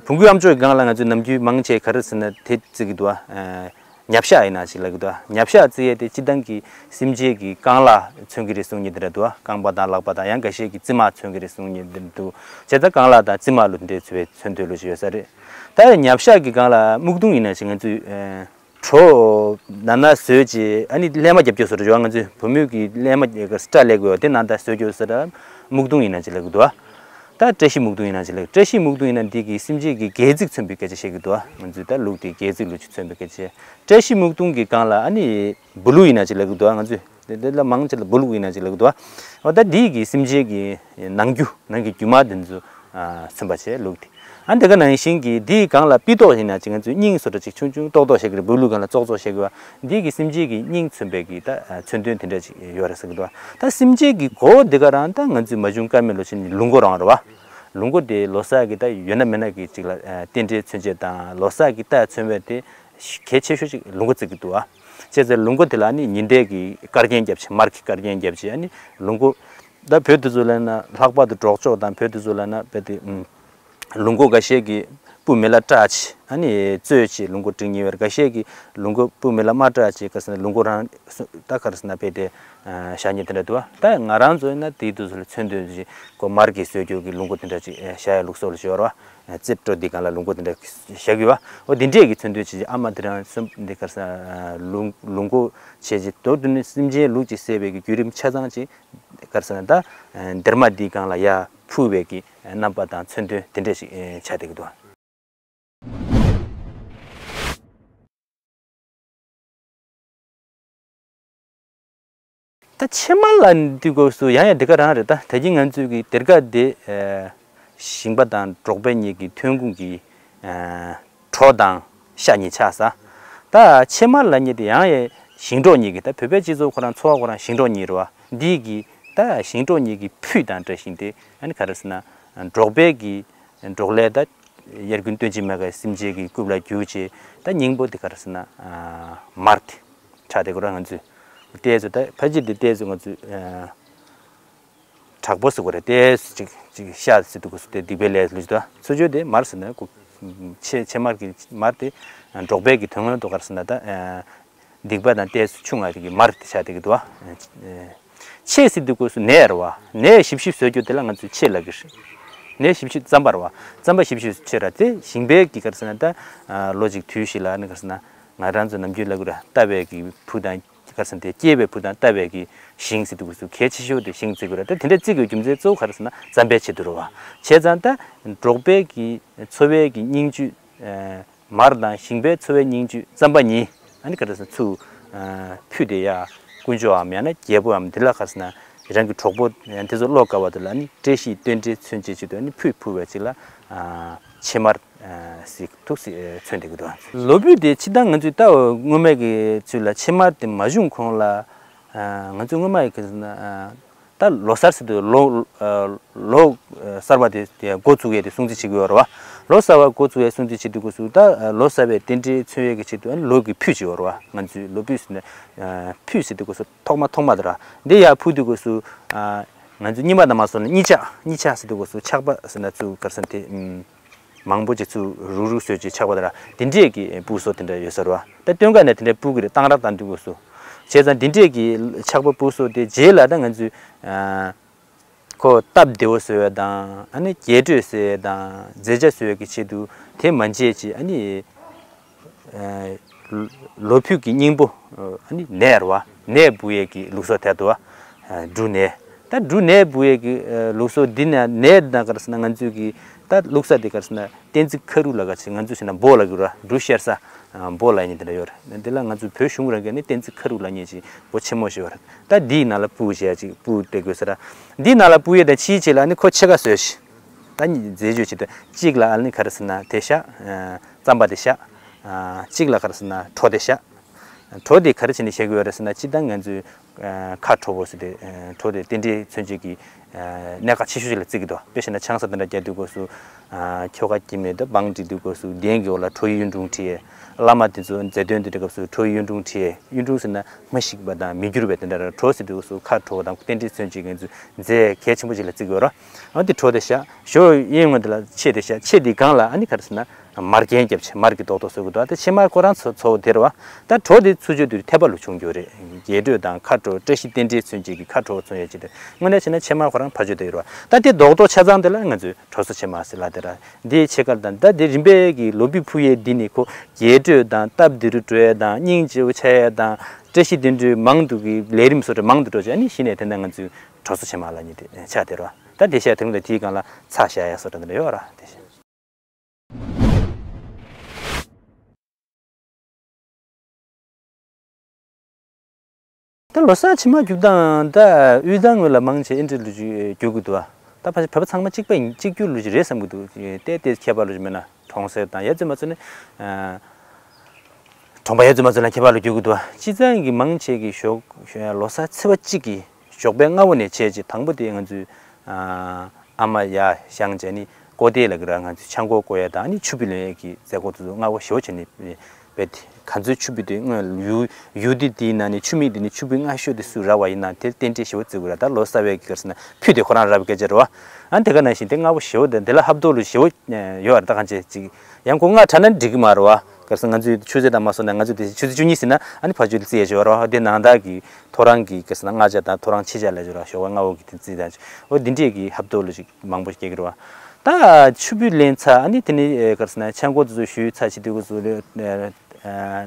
བོང་གུའམ་ཅོག་གི་སྒང་ལ་ང་ཚོས་ནམ་རྒྱུན་མང་ཆེ་ག་རེ་ཟེར་ན་དེ་བརྩི་གི་འདུག་ཨ་ཉ་བཤག་ཡིན་ན་ཅིག་ལབ་ཀྱི་འདུག་ཉ་བཤག་བརྩི་ཡས་དེ་སྤྱིར་བཏང་གི་སེམས་ཅན་གྱི་རྐང་ལག་མཚོན་གྱི་རེད་གསུང་མཁན་དེ་འདྲ་འདུག་རྐང་པ་དང་ལག་པ་དང་ཡང་འགའ་ཤས་ཀྱིས་རྩིབ་མ་མཚོན་གྱི་རེད་གསུང་མཁན་དེ་འདྲ་འདུག་བྱས་ཙང་རྐང་ལག་དང་རྩིབ་མ་ལ་དེ་འདྲའི་བརྩི་བའི་མཚོན་དོན་ལ་ཞིག་ཡོད་ས་རེད། ད་ཉ་བཤག་གི་སྒང་ལ་སྨུག་རྡུང་ཡིན་ན་ཅིག་ང་ཚོས་གྲོ་ནང་ན་བཟོས་བྱས་ཨ་ནི་ཀླད་མ་རྒྱབ་སྐྱོར་བཟོ་འདྲ་ཡོད། ང་ཚོས་བུ་མོས་ཀྱི་ཀླད་མ་སྐྲ་ལེགས་དགོས་དེ་ནང་ད་བཟོ་རྒྱུ་ཟེར་ར་སྨུག་རྡུང་ཡིན་ན་ཅིག་ལབ་ཀྱི་འདུག་ད་བཀྲ་ཤིས་སྨུག་རྡུང་ཡིན་ན་ཅིག་ལབ། བཀྲ་ཤིས་སྨུག་རྡུང་ཡིན་ན་འདི་གི་སེམས་ཅན་གྱི་སྒལ་ཚིགས་མཚོན་པའི་སྐད་ཆ་བཤད་ཀྱི་འདུག་ང་ཚོས་ད་ལུག་དེ་སྒལ་ཚིགས་ལུག་ཅིག་མཚོན་པའི་སྐད་ཆ། བཀྲ་ཤིས་སྨུག་རྡུང་གི་སྒང་ལ་ཨ་ནི་སྦུ་ལུག་ཡིན་ན་ཅིག་ལབ་ཀྱི་འདུག་ང་ཚོས་དེ་དེ་ལ་མང་ཆེ་ལ་སྦུ་ལུག་ཡིན་ན་ཅིག་ལབ་ཀྱི་འདུག་འོ་ད་འདི་གི་སེམས་ཅན་གྱི་ནང་རྒྱུ་ནང་གི་རྒྱུ་མ་དེ་ཚོ་མཚོན་པ་བྱས་ལུག་དེ། ཨ་འདི་ག་ནང་བཞིན་གྱི་འདིའི་སྒང་ལ་པི་ཏོག་ཡིན་ན་ཅིག་ང་ཚོས་སྙིང་བཟོ་འདྲ་ཅིག་ཆུང་ཆུང་ཏོག་ཏོག་བྱེད་ཀྱི་རེད། སྦུ་ལུག་སྒང་ལ་ཙོག་ཙོག་བྱེད་ཀྱི་བ། འདི་གི་སེམས་ཅན་གྱི་སྙིང་མཚོན་པའི་གི་ད་མཚོན་དོན་དེ་འདྲ་ཅིག་ཡོད་རེད་ཟེར་གི་འདུག་ད་སེམས་ཅན་གྱི་མགོ་བོ་འདི་ག་རང་ད་ང་ཚོས་མ་བྱུང་ཀ་མེད་ལོ་ཆེན་ལུག་མགོ་རང་རེད་བ། ལུག་མགོ་དེ་ལོ་གསར་གྱི་ད་ཡོད་ན་མེད་ན་གི་ཅིག་ལ་རྟེན་འབྲེལ་མཚོན་བྱེད་དང་ལོ་གསར་གྱི་རྟགས་མཚོན་པའི་དེ་གལ་ཆེ་ཤོས་ཅིག་ལུག་མགོ་བརྩི་གི་འདུག་བ། བྱས་ཙང་ལུག་མགོ་དེ་ལ་ནི་ཉི་ཟླའི་གི་དཀར་རྒྱན་བརྒྱབ་བྱས་དམར་གྱི་དཀར་རྒྱན་བརྒྱབ་བྱས་ཨ་ནི་ལུག་མགོ། ད་བོད་དེ་ཚོ་ལ་ན་ལྷག་པར་དུ་འབྲོག་ཕྱོགས་དང་བོད་དེ་ཚོ་ལ་ན་བོད་དེ་ཨུམ། ལུག་མགོ་འགའ་ཤས་ཀྱིས་སྤུ་མེ་ལ་བཀྲ་ཅིག་ཨ་ནི་བཙོས་ཅིག་ལུག་མགོ་བསྒྲིགས་ཉེ་བར་འགའ་ཤས་ཀྱིས་ལུག་མགོ་སྤུ་མེ་ལ་མ་བཀྲ་ཅིག་ག་ཟེར་ན་ལུག་མགོ་རང་སུ་ད་ག་རེ་ཟེར་ན་བས་དེ་བཞག་ཉེ་དེ་འདྲ་འདུག་ད་ང་རང་ཚོ་ཡིན་ན་དེའི་དུས་ཚོད་ལ་མཚོན་དོན་ཅིག་གོ་མར་གྱི་བཟོས་རྒྱུ་གི་ལུག་མགོ་དེ་འདྲ་ཅིག་བཞག་ཡ་ལུགས་སྲོལ་ལ་ཞོར་བ་རྩེབ་སྤྲོ་འདི་སྒང་ལ་ལུག་མགོ་དེ་འདྲ་བཞག་གི་བ། འོ་དེ་འདྲས་ཀྱི་མཚོན་དོན་ཅིག་ཨ་མ་དེ་རང་སུ་འདི་ག་རེ་ཟེར་ན་ལུག་ལུག་མགོ་བྱས་ཅིག་མདོར་བསྡུ་ན་སེམས་ཅན་ལུག་ཅིག་བསད་པའི་གི་བརྒྱུད་རིམ་ཆ་ཚང་ཅིག་ག་རེ་ཟེར་ན་ད་སྡེར་མ་འདིའི་སྒང་ལ་ཡར་ཕུལ་བའི་གི་རྣམ་པ་དང་མཚོན་དོན་དེ་འདྲས་ཞིག་ཆགས་བསྡད་ཀྱི་འདུག་ད་ཕྱེ་མར་ལབ་དུས་སྐབས་སུ་ཡང་ཡང་འདི་ག་རང་རེད། ད་ད་གིན་ང་ཚོས་ཀྱི་སྡེར་ཁ་འདི་ཞིང་པ་དང་འབྲོག་པ་གཉིས་ཀྱི་ཐོན་ཁུངས་ཀྱི་གྲོ་དང་ཤ་གཉིས་ཆགས་ས། ད་ཕྱེ་མར་ལབ་མཁན་དེ་ཡང་ཡང་ཞིང་འབྲོག་གཉིས་ཀྱི་ད་བོད་པའི་སྤྱི་ཚོགས་ཁོ་རང་འཚོ་བ་ཁོ་རང་ཞིང་འབྲོག་གཉིས་རེད་བ། འདི་གི་ད་ཞིང་འབྲོག་གཉིས་ཀྱི་ཕུད་དང་འདྲ་ཞིང་དེ་ཨ་ནི་ག་རེ་ཟེར་ན་འབྲོག་པའི་གི་འབྲོག་ལས་ད་དབྱར་དགུན་སྟོན་དཔྱིད་མ་ག་སེམས་ཅན་གྱི་རྐུབ་ལ་རྒྱུག་བྱས་ད་སྙིང་པོ་དེ་ག་རེ་ཟེར་ན་མར་དེ་ཆགས་བསྡད་ཀྱི་རེད། ང་ཚོས་ལྟས་ཚོ་ད་ཕལ་ཆེར་དེ་ལྟས་ཚོ་ང་ཚོས་དྲག་པོ་ཟེར་དགོས་རེད། ལྟས་ཚོ་ཅིག་ཅིག་ཤ་ཟེར་དུས་སྐབས་སུ་དེ་སྡིག་པའི་ལས་ལུས་ད་ཚུར་བརྗོད་དེ་མར་ཟེར་ན་ཀུ་ཕྱེ་ཕྱེ་མར་གྱི་མར་དེ་འབྲོག་པའི་གི་དོན་དངོས་ཐོག་ག་རེ་ཟེར་ན་ད། སྡིག་པ་དང་ལྟས་སུ་ཆུང་ང་རིགས་ཀྱི་མར་དེ་ཆགས་བསྡད་ཀྱི་འདུག་བ། ཕྱེ་ཟེར་དུས་སྐབས་སུ་ནས་རེད་བ། ནས་ཞིབ་ཞིབ་བཟོ་རྒྱུ་དེ་ལ་ང་ཚོས་ཕྱེ་ལབ་ཀྱི་རེད། ནས་ཞིབ་ཞིབ་རྩམ་པ་རེད་བ། རྩམ་པ་ཞིབ་ཞིབ་ཕྱེ་ར་དེ་ཞིང་པའི་གི་ག་རེ་ཟེར་ན་ད་ལོ་གཅིག་དུས་ཤིག་ལ་ནི་ག་རེ་ཟེར་ན་ང་རང་ཚོ་ནམ་རྒྱུན་ལབ་ཀྱི་རེད། ལྟ་བའི་གི་བུ་དང་ག་རེ་ཟེར་ན་དེ་སྐྱེས་པའི་བུ་དང་ལྟ་བའི་གི་ཞིང་ཟེར་དུས་སྐབས་སུ་གལ་ཆེ་ཤོས་དེ་ཞིང་བརྩི་དགོས་རེད། ད་དེ་འདྲ་བརྩི་དགོས་རྒྱུ་མཚན་གཙོ་བོ་ག་རེ་ཟེར་ན་རྩམ་པའི་ཆེད་དུ་རེད་བ། བྱས་ཙང་ད་འབྲོག་པའི་གི་འཚོ་བའི་གི་སྙིང་བཅུད། མར་དང་ཞིང་པའི་འཚོ་བའི་སྙིང་བཅུད་རྩམ་པ་གཉིས་ཨ་ནི་ག་རེ་ཟེར་ཚུར་ཕུད་དེ་ཡ་དཀོན་མཆོག་འམ་ཡང་ན་རྒྱལ་པོའམ་དེ་ལ་ག་རེ་ཟེར་ན་རང་གི་གྲོགས་པོ་ཡང་དེ་ཚོ་བློ་དཀར་བ་དེ་ལ་ནི་བཀྲ་ཤིས་རྟེན་འབྲེལ་མཚོན་བྱེད་ཆེད་དུ་ཨ་ནི་ཕུད་ཕུལ་བའི་ཅིག་ལ་ཕྱེ་མར་ཟེར་ཐུགས་སུ་མཚོན་བསྡད་ཀྱི་འདུག་ལོ་ཕུད་དེ་ཕྱི་ཟླ་ང་ཚོས་ལྟ་བ་སྔོན་མའི་གི་ཚུལ་ལ་ཕྱེ་མར་དེ་མ་བྱུང་གོང་ལ་ང་ཚོས་སྔོན་མ་ཡི་ག་རེ་ཟེར་ན། ད་ལོ་གསར་ཟེར་དུས་ལོ་ལོ་གསར་པ་དེ་དེ་འགོ་བཙུགས་ཡས་དེ་སྲུང་བརྩི་བྱེད་ཀྱི་ཡོད་རེད་བ། ལོ་གསར་པ་འགོ་བཙུགས་ཡས་སྲུང་བརྩི་བྱེད་དུས་སྐབས་སུ་ད་ལོ་གསར་པའི་རྟེན་འབྲེལ་མཚོན་ཡས་ཀྱི་ཆེད་དུ་ལོ་གི་ཕུད་ཅིག་ཡོད་རེད་བ། ང་ཚོས་ལོ་ཕུད་ཟེར་ནས་ཕུད་ཟེར་དུས་སྐབས་སུ་ཐོག་མ་ཐོག་མ་དེ་ར་འདི་ཡར་ཕུད་དུས་སྐབས་སུ་ང་ཚོས་རྙིང་མ་དང་མ་སོང་ན་རྙིང་ཆག་རྙིང་ཆག་ཟེར་དུས་སྐབས་སུ་ཆག་པ་ཟེར་ན་ཚུར་ག་རེ་ཟེར་དེ། མང་པོ་ཅིག་ཚུར་རུག་རུག་བཟོས་ཅིག་ཆག་པ་དང་དེ་འདྲས་ཀྱི་སྤུ་སོ་དེ་འདྲ་ཡོད་ས་རེད་བ། ད་སྟོན་ཁ་ནས་དེ་འདྲས་སྤུ་གི་རེད། གཏང་རག་བཏང་དུས་སྐབས་སུ། བྱས་ཙང་དེ་འདྲས་ཀྱི་ཆག་པ་སྤུ་སོ་དེ་རྗེས་ལ་ད་ང་ཚོས་ཁོ་སྟབས་བདེ་བོ་བཟོ་བའི་དང་ཨ་ནི་རྒྱས་སྤྲོས་ཟེར་དང་མཛེས་ཆ་བཟོ་བའི་གི་ཆེད་དུ་དེ་མ་བརྗེད་ཅིག་ཨ་ནི་ ལོ་ཕུད་ཀྱི་སྙིང་པོ་ཨ་ནི་ནས་རེད་བ། ནས་འབུ་ཡས་ཀྱི་ལུགས་སྲོལ་དེ་འདུག་བ། འབྲུ་ནས། ད་འབྲུ་ནས་འབུ་ཡས་ཀྱི་ལུགས་སྲོལ་འདི་ནས་ནས་ད་ག་རེ་ཟེར་ན་ང་ཚོས་ཀྱི་ད་བླུགས་ས་དེ་ག་རེ་ཟེར་ན་བསྟན་འཛིན་ཁ་རུ་ལ་ག་ཅིག་ང་ཚོས་བྱས་ན་འབོ་ལབ་ཀྱི་རེད་བ། འབྲུ་བཤེར་ས་འབོ་ལབ་མཁན་དེ་འདྲ་ཡོད་རེད། འདི་ལ་ང་ཚོའི་བོད་གཞུང་རང་གིས་ནི་བསྟན་འཛིན་ཁ་རུ་ལབ་མཁན་ཅིག་འབོ་ཆེན་མོ་ཞིག་ཡོད་རེད། ད་འདིའི་ནང་ལ་སྤུ་བྱས་ཡ་ཅིག་སྤུ་སྟེར་དགོས་ས་ར། འདིའི་ནང་ལ་སྤུ་ཡས་དང་ཕྱིའི་ཆེད་ལ་ནི་ཁོ་ཕྱེད་ཀ་བཟོས་ཤིག་ད་ནི་རྫས་སྦྱོར་བྱེད་དུས་གཅིག་ལ་ཨ་ནི་ག་རེ་ཟེར་ན་དེ་བཞག་རྩམ་པ་དེ་བཞག་གཅིག་ལ་ག་རེ་ཟེར་ན་གྲོ་དེ་བཞག་གྲོ་དེ་ག་རེ་བྱས་ནས་བཞག་གི་ཡོད་རེད་ཟེར་ན། སྤྱིར་བཏང་ང་ཚོའི་ཁ་དྲོ་པོ་ཟེར་དེ་གྲོ་དེ་རྟེན་འབྲེལ་མཚོན་བྱེད་ཀྱི་གནད་འགག་ཆེ་ཤོས་ཤིག་ལ་བརྩི་གི་འདུག་དཔེ་བཞག་ན་ཆང་ས་དེ་འདྲ་རྒྱག་དུས་སྐབས་སུ་ཁྱོ་ག་སྐྱེ་དམན་དང་བང་སྒྲིག་དུས་སྐབས་སུ་གདན་གྱི་འོག་ལ་གྲོ་ཡི་གཡུང་དྲུང་བྲིས། བླ་མ་དེ་ཚོ་མཛད་དོན་དེ་འདྲ་སྐབས་སུ་གྲོ་ཡི་གཡུང་དྲུང་བྲིས། གཡུང་དྲུང་ཟེར་ན་མ་ཤི་བ་དང་མི་འགྱུར་བའི་དེ་འདྲ་ར། གྲོ་ཟེར་དུས་སྐབས་སུ་ཁ་དྲོ་བ་དང་རྟེན་འབྲེལ་མཚོན་བྱེད་ཀྱི་ང་ཚོའི་རྫས་གལ་ཆེན་པོ་ཞིག་ལ་བརྩི་གི་ཡོད་ར། འོ་དེ་གྲོ་དེ་བཞག་གཞོགས་གཡས་ངོས་དེ་ལ་ཕྱེ་དེ་བཞག་ཕྱེ་དེའི་སྒང་ལ་ཨ་ནི་ག་རེ་ཟེར་ན། མར་རྒྱན་བརྒྱབ་བྱས་མར་གྱི་རྡོག་རྡོག་བཟོ་གི་འདུག་ད་ཕྱེ་མར་ཁོ་རང་ཚོ་ཚོ་དེ་རེད་བ། ད་གྲོ་དེ་ཚུར་བཅོས་དུས་ཐེག་པ་ལ་བྱུང་རྒྱུ་རེད། རྒྱས་སྤྲོས་དང་ཁ་དྲོ། བཀྲ་ཤིས་རྟེན་འབྲེལ་མཚོན་བྱེད་ཀྱི་ཁ་དྲོ་བ་མཚོན་ཡས་ཅིག་རེད། དངོས་གནས་བྱས་ན་ཕྱེ་མར་ཁོ་རང་ཕར་བཅོས་དེ་ཡོད་རེད་བ། ད་དེ་རྡོག་རྡོག་ཆ་ཚང་དེ་ལ་ང་ཚོས་གྲོ་སོ་ཕྱེ་མར་ཟེར་ལབ་དེ་ར། འདིའི་ཕྱེད་ཀ་དང་ད་དེ་རིམ་པས་ཀྱི་ལོ་ཕུད་ཕུ་ཡས་འདི་ནི་ཁོ་རྒྱས་སྤྲོས་དང་སྟབས་བདེ་རུ་འགྲོ་ཡས་དང་སྙིང་རྗེ་བོ་ཆགས་ཡས་དང་བཀྲ་ཤིས་རྟེན་འབྲེལ་མང་དུ་གི་ལས་རིམ་སོགས་མང་དུ་འགྲོ་བྱས། ཨ་ནི་གཞི་ནས་དེ་འདྲ་ང་ཚོས་གྲོ་སོ་ཕྱེ་མར་ལབ་མཁན་དེ་ཆགས་དེ་རེད་བ། ད་དེ་བཞག་དེ་རིང་ལ་དེའི་སྒང་ལ་ཚྭ་བཞག་ཡ་སོགས་དེ་འདྲ་ཡོད་ར། དེ་བཞག་ད་ལོ་གསར་ཕྱེ་མར་རྒྱུག་སྟངས་ད་དབུས་གཙང་ངོས་ལ་མང་ཆེ་ཨེ་འདྲའི་ལོ་རྒྱུས་རྒྱུག་གི་འདུག་ད་ཕལ་ཆེར་བོད་པ་ཚང་མ་གཅིག་པ་ཡིན། གཅིག་གྱུར་ལོ་རྒྱུས་རེད་བསམ་གྱི་འདུག་ཏེ་ཏེ་ཁྱད་པར་ལོ་རྒྱུས་མེད་ན་གྲོང་གསེབ་དང་ཡ་ཙི་མ་ཙི་ནི་གྲོང་པ་ཡ་ཙི་མ་ཙི་ལ་ཁྱད་པར་ལོ་རྒྱུག་གི་འདུག་སྤྱིར་བཏང་གི་མང་ཆེ་གི་ཞོགས་ལོ་གསར་ཚེས་པ་གཅིག་གི་ཞོགས་པའི་སྔ་པོ་ནས་བྱས་རྗེས་དང་པོ་དེ་ང་ཚོའི་ཨ་མ་ཡར་བཞེངས་བྱས་ནི་ཀོ་ཏེ་ལ་གི་ར་ང་ཚོའི་ཆང་ཀོ་བསྐོལ་ཡས་དང་ནི་ཆུ་བུ་ལེན་ཡས་ཀྱི་མཛད་སྒོ་དེ་ཚོ་སྔ་པོ་ཞེ་པོ་བྱས་ནས་བེད་དེ་ག་ཚོད་ཆུ་བུ་དེ་སྔོན་ཡུ་ཡུ་དེ་དེའི་ནང་ནས་ཆུ་མིག་དེ་ནས་ཆུ་བུ་སྔ་ཤོས་དེ་སུ་རག་པ་ཡིན་ན་དེ་རྟེན་འབྲེལ་ཞེ་པོ་བརྩི་དགོས་ར། ད་ལོ་གསར་བའི་གི་ག་རེ་ཟེར་ན་ཕུད་དེ་ཁོ་རང་རག་པའི་སྐད་ཆ་རེད་བ། ཨ་དེ་ག་ནང་བཞིན་དེ་སྔ་པོ་ཞེ་པོ་དེ་དེ་ལ་ཧབ་ཐོབ་ལོ་ཞེ་པོ་ཡོད་ར། ད་གང་བྱེད་ཅིག་ཡང་ཁོ་སྔ་དྲགས་ན་འགྲིག་གི་མ་རེད་བ། ག་རེ་ཟེར་ང་ཚོའི་ཆུ་ཚོད་དང་མ་སོང་ན་ང་ཚོ་དེ་ཆུ་ཚོད་བཅུ་གཉིས་ཟིན་ན་ཨ་ནི་ཕར་ཕྱོགས་ལ་རྩིས་ཡས་ཞོར་བ། དེ་ནང་ལྟར་གྱི་ཐོ་རངས་ཀྱི་ག་རེ་ཟེར་ན་སྔ་ཆ་དང་ཐོ་རངས་ཕྱི་ཆ་ལ་ཞོར་བ་ཞོགས་པ་སྔ་པོ་གི་དེ་རྩིས་དང་འོ་འདི་འདྲས་ཀྱི་ཧབ་ཐོབ་ལོ་ཞིག་མང་པོ་སྐྱེ་གི་རེད་བ། ད་ཆུ་བུ་ལེན་ཚར་ཨ་ནི་དེ་ནི་ག་རེ་ཟེར་ན་ཆང་ཀོ་དེ་ཚོ་ཞུས་ཚར་བྱེད་དུས་སྐབས་སུ་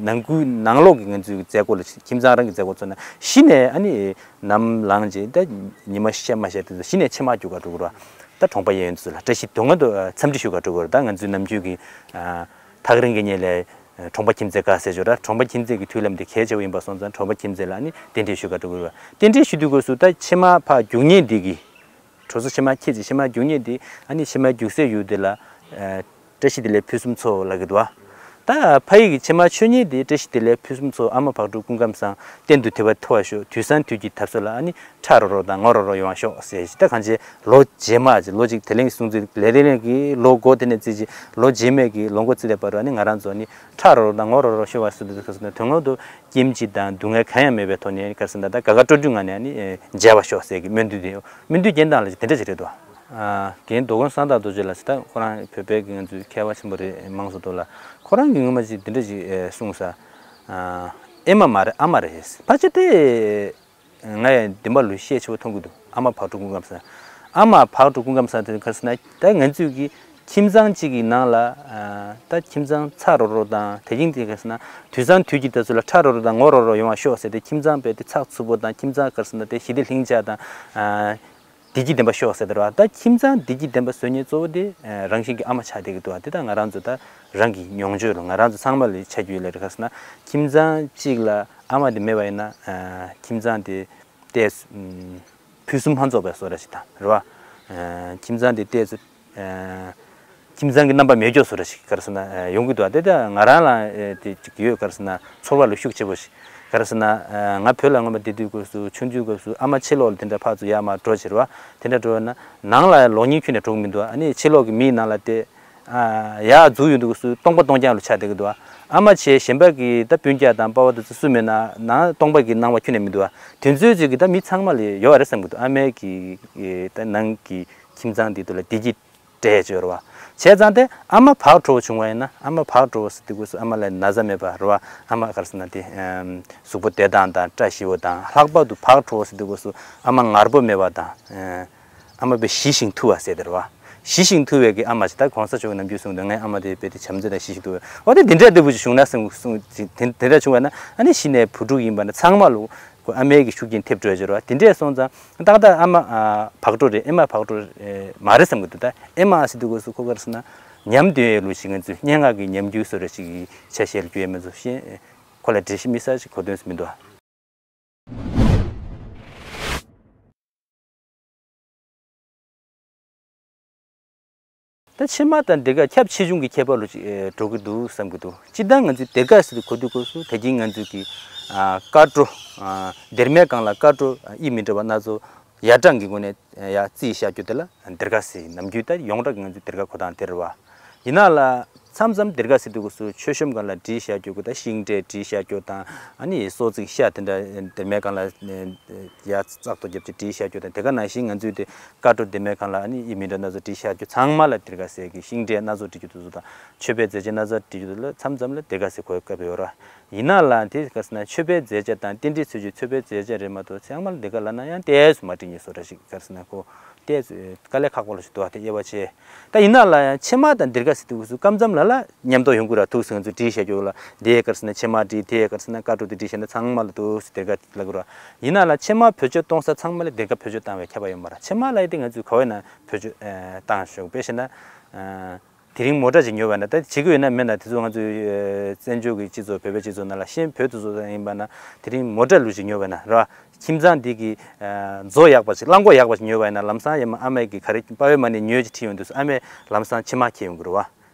ནང་ཁུལ་ནང་ལོགས་ཀྱི་ང་ཚོའི་མཛད་སྒོ་ལ་ཁྱིམ་ཚང་རང་གི་མཛད་སྒོ་ཚོ་ན་གཞི་ནས་ཨ་ནི་ནམ་ལངས་རྗེས་ད་ཉི་མ་ཤར་མ་ཤར་དེ་ཚོ་གཞི་ནས་ཕྱེ་མར་རྒྱུག་ག་འགྲོ་གི་རེད་བ། ད་གྲོང་པ་གཡས་གཡོན་དེ་ཚོ་ལ་བཀྲ་ཤིས་དོན་ལྔ་དུ་འཚམས་འདྲི་ཞུ་ག་འགྲོ་གི་རེད། ད་ང་ཚོའི་ནམ་རྒྱུན་གྱི་ཐག་རིང་གི་ཉེ་ལས་གྲོང་པ་ཁྱིམ་མཚེས་ག་ཟེར་ཞོར་ར། གྲོང་པ་ཁྱིམ་མཚེས་ཀྱི་མཐུན་ལམ་དེ་གལ་ཆེ་བོ་ཡིན་པ་སོང་ཙང་གྲོང་པ་ཁྱིམ་མཚེས་ལ་ནི་རྟེན་འབྲེལ་ཞུ་ག་འགྲོ་གི་རེད་བ། རྟེན་འབྲེལ་ཞུ་དུས་སྐབས་སུ་ད་ཕྱེ་མར་ཕར་རྒྱུག་མཁན་འདི་གི་གྲོ་སོ་ཕྱེ་མར་ཁྱེར་ཅིག་ཕྱེ་མར་རྒྱུག་མཁན་འདི་ཨ་ནི་ཕྱེ་མར་རྒྱུག་སའི་ཡུལ་དེ་ལ་བཀྲ་ཤིས་བདེ་ལེགས་ཕུན་སུམ་ཚོགས་ལབ་ཀྱི་འདུག་བ། ད་ཕ་ཡི་གི་ཕྱེ་མར་མཆོད་མཁན་འདི་བཀྲ་ཤིས་བདེ་ལེགས་ཕུན་སུམ་ཚོགས། ཨ་མ་བག་དྲོ་སྐུ་ཁམས་བཟང་། གཏན་དུ་དད་པ་མཐོ་བར་ཤོག་དུས་བཟང་དུས་ཀྱི་ཐབས་སོ་ལ་ཨ་ནི་ཁྲ་རོ་རོ་དང་ངོ་རོ་རོ་ཡོང་བར་ཤོག་ཟེར་ཞིག་ད་གང་བྱེད་ལོ་རྗེས་མ་ཅིག་ལོ་གཅིག་དེ་ལན་གྱི་གསུང་ཚིག་ལས་དེ་ལན་གྱི་ལོ་འགོ་དེ་ནས་བརྩིས་ཅིག་ལོ་རྗེས་མའི་གི་ལོ་འགོ་བརྩིས་ལས་བར་དུ་ཨ་ནི་ང་རང་ཚོ་ཨ་ནི་ཁྲ་རོ་རོ་དང་ངོ་རོ་རོ་ཤོག་བར་སུ་དུ་དུ་ཁ་སུ་ན་དོན་ངོ་དུ་སྐྱེ་འཆི་དང་སྡུག་བསྔལ་གང་ཡང་མེད་པའི་ཐོག་ནས་ག་རེ་ཟེར་ན་ད་དགའ་དགའ་སྤྲོ་སྤྲོ་ངང་ནས་ཨ་ནི་མཇལ་བར་ཤོག་ཟེར་གི་སྨོན་འདུན་དེ་སྨོན་འདུན་སྐྱེ་སྟངས་ལ་དེ་འདྲ་ཞིག་རེད་དོ། རྒན་རྡོ་དགོན་གསང་བདག་རྡོ་རྗེ་ལགས་ད་ཁོ་རང་བོད་པའི་གི་ང་ཚོའི་མཁས་པ་ཆེན་པོ་རེད། མང་སུ་དོ་ལ་ཁོ་རང་གི་སྔོན་མ་ཅིག་དེ་འདྲ་ཞིག་གསུངས་ས། ཨེ་མ་མ་རེད་ཨ་མ་རེད། ཕལ་ཆེར་དེ། ང་ཡང་བདེན་པ་ལུགས་ཤེས་ཆེ་བོ་མཐོང་གི་འདུག་ཨ་མ་བག་དྲོ་སྐུ་ཁམས་བཟང་། ཨ་མ་བག་དྲོ་སྐུ་ཁམས་བཟང་དེ་ག་རེ་ཟེར་ན་ད་ང་ཚོས་ཀྱི་ཁྱིམ་ཚང་གཅིག་གི་ནང་ལ་ད་ཁྱིམ་ཚང་ཚ་རོ་རོ་དང་དེ་རིང་དེ་ག་རེ་ཟེར་ན་དུས་བཟང་དུས་ཀྱི་ད་ཚོད་ལ་ཁྲ་རོ་རོ་དང་ངོ་རོ་རོ་ཡོང་བ་ཤོག་ཟེར་ཏེ་ཁྱིམ་ཚང་དཔེ་དེ་ཚགས་ཚུད་པོ་དང་ཁྱིམ་ཚང་ག་རེ་ཟེར་ན་དེ་ཞི་བདེ་ལྷིང་འཇགས་དང་། བདེ་སྐྱིད་ལྡན་པ་ཤོག་ཟེར་དེ་རེད་བ། ད་ཁྱིམ་ཚང་བདེ་སྐྱིད་ལྡན་པ་བཟོ་མཁན་གཙོ་བོ་དེ་རང་བཞིན་གྱི་ཨ་མ་ཆགས་བསྡད་ཀྱི་འདུག་བ། དེ་ད་ང་རང་ཚོ་ད་རང་གི་མྱོང་བརྗོད་ལ་ང་རང་ཚོ་ཚང་མ་ལ་ཆ་རྒྱུས་ལ་རེད་ག་ཟེར་ན་ཁྱིམ་ཚང་གཅིག་ལ་ཨ་མ་དེ་མེད་པ་ཡིན་ན་ཁྱིམ་ཚང་དེ་ཏོག་ཙམ་ཕུན་སུམ་མ་ཚོགས་པའི་བཟོ་འདྲ་ཞིག་དང་རེད་བ། ཁྱིམ་ཚང་དེ་ཏོག་ཙམ་ཁྱིམ་ཚང་གི་རྣམ་པ་མེད་མཁན་བཟོ་འདྲ་ཞིག་ག་རེ་ཟེར་ན་ཡོང་གི་འདུག་བ། དེ་ད་ང་རང་ལ་དེ་ཅིག་ཡོད་ག་རེ་ཟེར་ན་ཚོར་བ་ལ་ཤུགས་ཆེ་པོ་ཞིག་ག་རེ་ཟེར་ན། ང་བོད་ལ་སྔོན་མ་བསྡད་དུས་སྐབས་སུ་ཆུང་དུས་སྐབས་སུ་ཨ་མ་ཕྱི་ལོགས་ལ་དེ་འདྲ་ཕར་ཚུར་ཡར་མར་འགྲོ་བྱེད་རེད་བ། དེ་འདྲ་འགྲོ་ན་ནང་ལ་ལོག་མཁན་ཁྱོན་ནས་འགྲོ་གི་མི་འདུག་ཨ་ནི་ཕྱི་ལོགས་ཀྱི་མིའི་ནང་ལ་དེ་ཡར་འཛུལ་ཡོང་དུས་སྐབས་སུ་སྟོང་པ་སྟོང་རྐྱང་ལ་ཆགས་བསྡད་ཀྱི་འདུག་ཨ་མ་བྱས་གཞན་པ་གི་ད་སྤུན་ཀྱག་དང་པ་ཕ་དེ་ཚོ་སུ་མེད་ན་ནང་སྟོང་པ་གི་སྣང་བ་ཁྱོན་ནས་མི་འདུག་ཨ་དེ་ཚོའི་ཚོད་ཀྱི་ད་མི་ཚང་མ་ལ་ཡོད་རེད་བསམ་གྱི་འདུག་ཨ་མའི་གི་ད་ནང་གི་ཁྱིམ་ཚང་དེ་ཚོ་ལ་བདེ་སྐྱིད་སྤྲད་ཅེས་རེད་བ། བྱས་ཙང་དེ་ཨ་མ་བག་དྲོ་བོ་བྱུང་བ་ཡིན་ན་ཨ་མ་བག་དྲོ་བོ་ཟེར་དུས་སྐབས་སུ་ཨ་མ་ལ་ན་ཚ་མེད་པ་རེད་བ། ཨ་མ་ག་རེ་ཟེར་ན་དེ་གཟུགས་པོ་བདེ་ཐང་དང་བཀྲ་ཤིས་པོ་དང་ལྷག་པར་དུ་བག་དྲོ་བོ་ཟེར་དུས་སྐབས་སུ་ཨ་མ་ངར་པོ་མེད་པ་དང་ཨ་མ་དཔེ་ཞི་ཞིང་དུལ་བ་ཟེར་དེ་རེད་བ། ཞི་ཞིང་དུལ་བའི་གི་ཨ་མ་ཞིག་ད་གོང་ས་མཆོག་གི་ནམ་རྒྱུན་གསུངས་འདུག་ངའི་ཨ་མ་དེ་དཔེ་དེ་བྱམས་བརྩེ་དང་ཞི་ཞིང་དུལ་བའི་འོ་དེ་འདི་འདྲ་ལྟ་བུ་ཞིག་བྱུང་ན་གསུངས་གསུངས་དེ་འདི་འདྲ་བྱུང་བ་ན་ཨ་ནི་གཞི་ནས་བུ་ཕྲུག་ཡིན་པ་ན་ཚང་མ་ལ་ཁོ་ཨ་མའི་གི་ཤུགས་རྐྱེན་ཐེབས་འགྲོ་ཡ་ཅིག་རེད་བ། དེ་འདྲས་སོང་ཙང་ཏག་ཏག་ཨ་མ་ཨ་བག་གྲོ་རེད། ཨེ་མ་བག་གྲོ་རེད་མ་རེད་བསམ་གི་འདུག་ད་ཨེ་མ་ཟེར་དུས་སྐབས་སུ་ཁོ་ག་རེ་ཟེར་ན་ཉམས་དོན་ཡོད་ལུགས་ཤིག་ང་ཚོས་སྙན་ངག་གི་ཉམས་འགྱུར་བཟོ་འདྲ་ཞིག་གི་ཆ་ཤས་ལ་གྱུར་ཡོད་མེད་ཚོ་ཤེས། ཁོ་ལ་འགྲེལ་བཤད་དམིགས་བསལ་ཞིག་གོ་དོན་སུ་མི་འདུག་ད་ཕྱེ་མ་དང་སྡེར་ཁ་ཁྱབ་ཆེ་ཆུང་གི་ཁྱད་པར་ལོ་ཅིག་འགྲོ་གི་འདུག་བསམ་གི་འདུག་སྤྱིར་བཏང་ང་ཚོས་སྡེར་ཁ་ཟེར་དུས་གོ་དུས་སྐབས་སུ་ད་གིན་ང་ཚོས་ཀྱི་ཨ་དཀར་དྲོ་ཨ་སྡེར་མའི་སྒང་ལ་དཀར་དྲོ་ཨ་དབྱིབས་མི་འདྲ་བ་སྣ་ཚོགས་ཡར་དྲག་གི་སྒོ་ནས་ཡར་བརྩིས་བཞག་རྒྱུ་དེ་ལ་སྡེར་ཁ་ཟེར། ནམ་རྒྱུན་ད་ཡོངས་གྲགས་ཀྱི་ང་ཚོས་སྡེར་ཁ་གོ་སྟངས་དེ་རེད་བ། ཡིན་ན་ལ་མཚམས་མཚམས་སྡེར་ཁ་ཟེར་དུས་སྐབས་སུ་མཆོད་གཤོམ་སྒང་ལ་བྲིས་བཞག་རྒྱུ་དགོས། ད་ཤིང་འབྲས་བྲིས་བཞག་རྒྱུ་དང་ཨ་ནི་སྲོག་རྩིག་ཤ་དེ་འདྲ་སྡེར་མའི་སྒང་ལ་ཡར་བཙག་ཏོ་བརྒྱབ་ཅིག་བྲིས་བཞག་རྒྱུ་དང་། དེ་ག་ནང་བཞིན་ང་ཚོས་དེ་དཀར་དྲོ་སྡེར་མའི་སྒང་ལ་ཨ་ནི་དབྱིབས་མི་འདྲ་སྣ་ཚོགས་བྲིས་བཞག་རྒྱུ་ཚང་མ་ལ་སྡེར་ཁ་ཟེར་གི། ཤིང་འབྲས་སྣ་ཚོགས་བྲིས་རྒྱུ་དེ་ཚོ་དང་མཆོད་པའི་རྫས་ཆས་སྣ་ཚོགས་བྲིས་རྒྱུ་དེ་ལ་མཚམས་མཚམས་ལ་སྡེར་ཁ་ཟེར་གོ་སྐབས་ཡོད་ར། ཡིན་ན་ལ་དེ་ག་ཟེར་ན་མཆོད་པའི་རྫས་ཆས་དང་རྟེན་འབྲེལ་ཚུལ་གྱི་མཆོད་པའི་རྫས་ཆས་རེད་མ་གཏོགས་ཚང་མ་ལ་སྡེར་ཁ་ལབ་ན་ཡང་ཏོག་ཙམ་མ་འགྲིག་ཉེ་བཟོ་འདྲ་ཞིག་ག་ཟེར་ན་ཁོ་ཏོག་ཙམ་དཀའ་ལས་ཁག་པོ་ལ་ཞིག་འདུག་བ། དེ་དབྱེ་བ་ཕྱེ། ད་ཡིན་ན་ལ་ཡང་ཕྱེ་མ་དང་སྡེར་ཁ་ཟེར་དུས་སུ་སྐབས་མཚམས་ལ་ལ་མཉམ་དུ་ཡོང་གི་ར། ཐུགས་སུ་ང་ཚོས་བྲིས་བཞག་རྒྱུ་ལ་དེ་ག་ཟེར་ན་ཕྱེ་མ་བྲིས། དེ་ག་ཟེར་ན་དཀར་དྲོ་དེ་བྲིས་བཞག་ན་ཚང་མ་ལ་ཐུགས་སུ་སྡེར་ཁ་ལབ་གི་ར། ཡིན་ན་ལ་ཕྱེ་མ་བེད་སྤྱོད་གཏོང་ས་ཚང་མ་ལ་སྡེར་ཁ་བེད་སྤྱོད་བཏང་བའི་ཁྱད་པར་ཡོད་མ་རེད། ཕྱེ་མ་ལ་ཡི་དེ་ང་ཚོས་ག་བས་ན་བེད་སྤྱོད་ཨ་བཏང་ཤོག་དཔེ་བྱས་ན་ཨ། དེ་རིང་མོ་ཊ་ཅིག་ཉོས་པ་ན་ད་བྱེད་ཀྱི་ཡོད་ན་མེད་ན་དེ་ཚོ་ང་ཚོའི་ཨ་བཙན་བྱོལ་གྱི་སྤྱི་ཚོགས་བོད་པའི་སྤྱི་ཚོགས་ནང་ལ་ཤེས། བོད་དུ་ཚོ་ཡིན་པ་ན་དེ་རིང་མོ་ཊ་ལུག་ཅིག་ཉོས་པ་ན་ར་ཁྱིམ་ཚང་འདི་གི་ཨ་མཛོ་ཡག་པ་ཅིག་རླངས་འཁོར་ཡག་པ་ཅིག་ཉོས་པ་ཡིན་ན་ལམ་སང་ཡ་མ་ཨ་མས་ཀྱི་ག་རེ་པ་ཝེ་མ་ནི་ཉོས་ཅིག་ཁྲིད་ཡོང་དུས་སུ་ཨ་མས་ལམ་སང་ཕྱེ་མ་ཁྱེར་ཡོང་གི་རེད་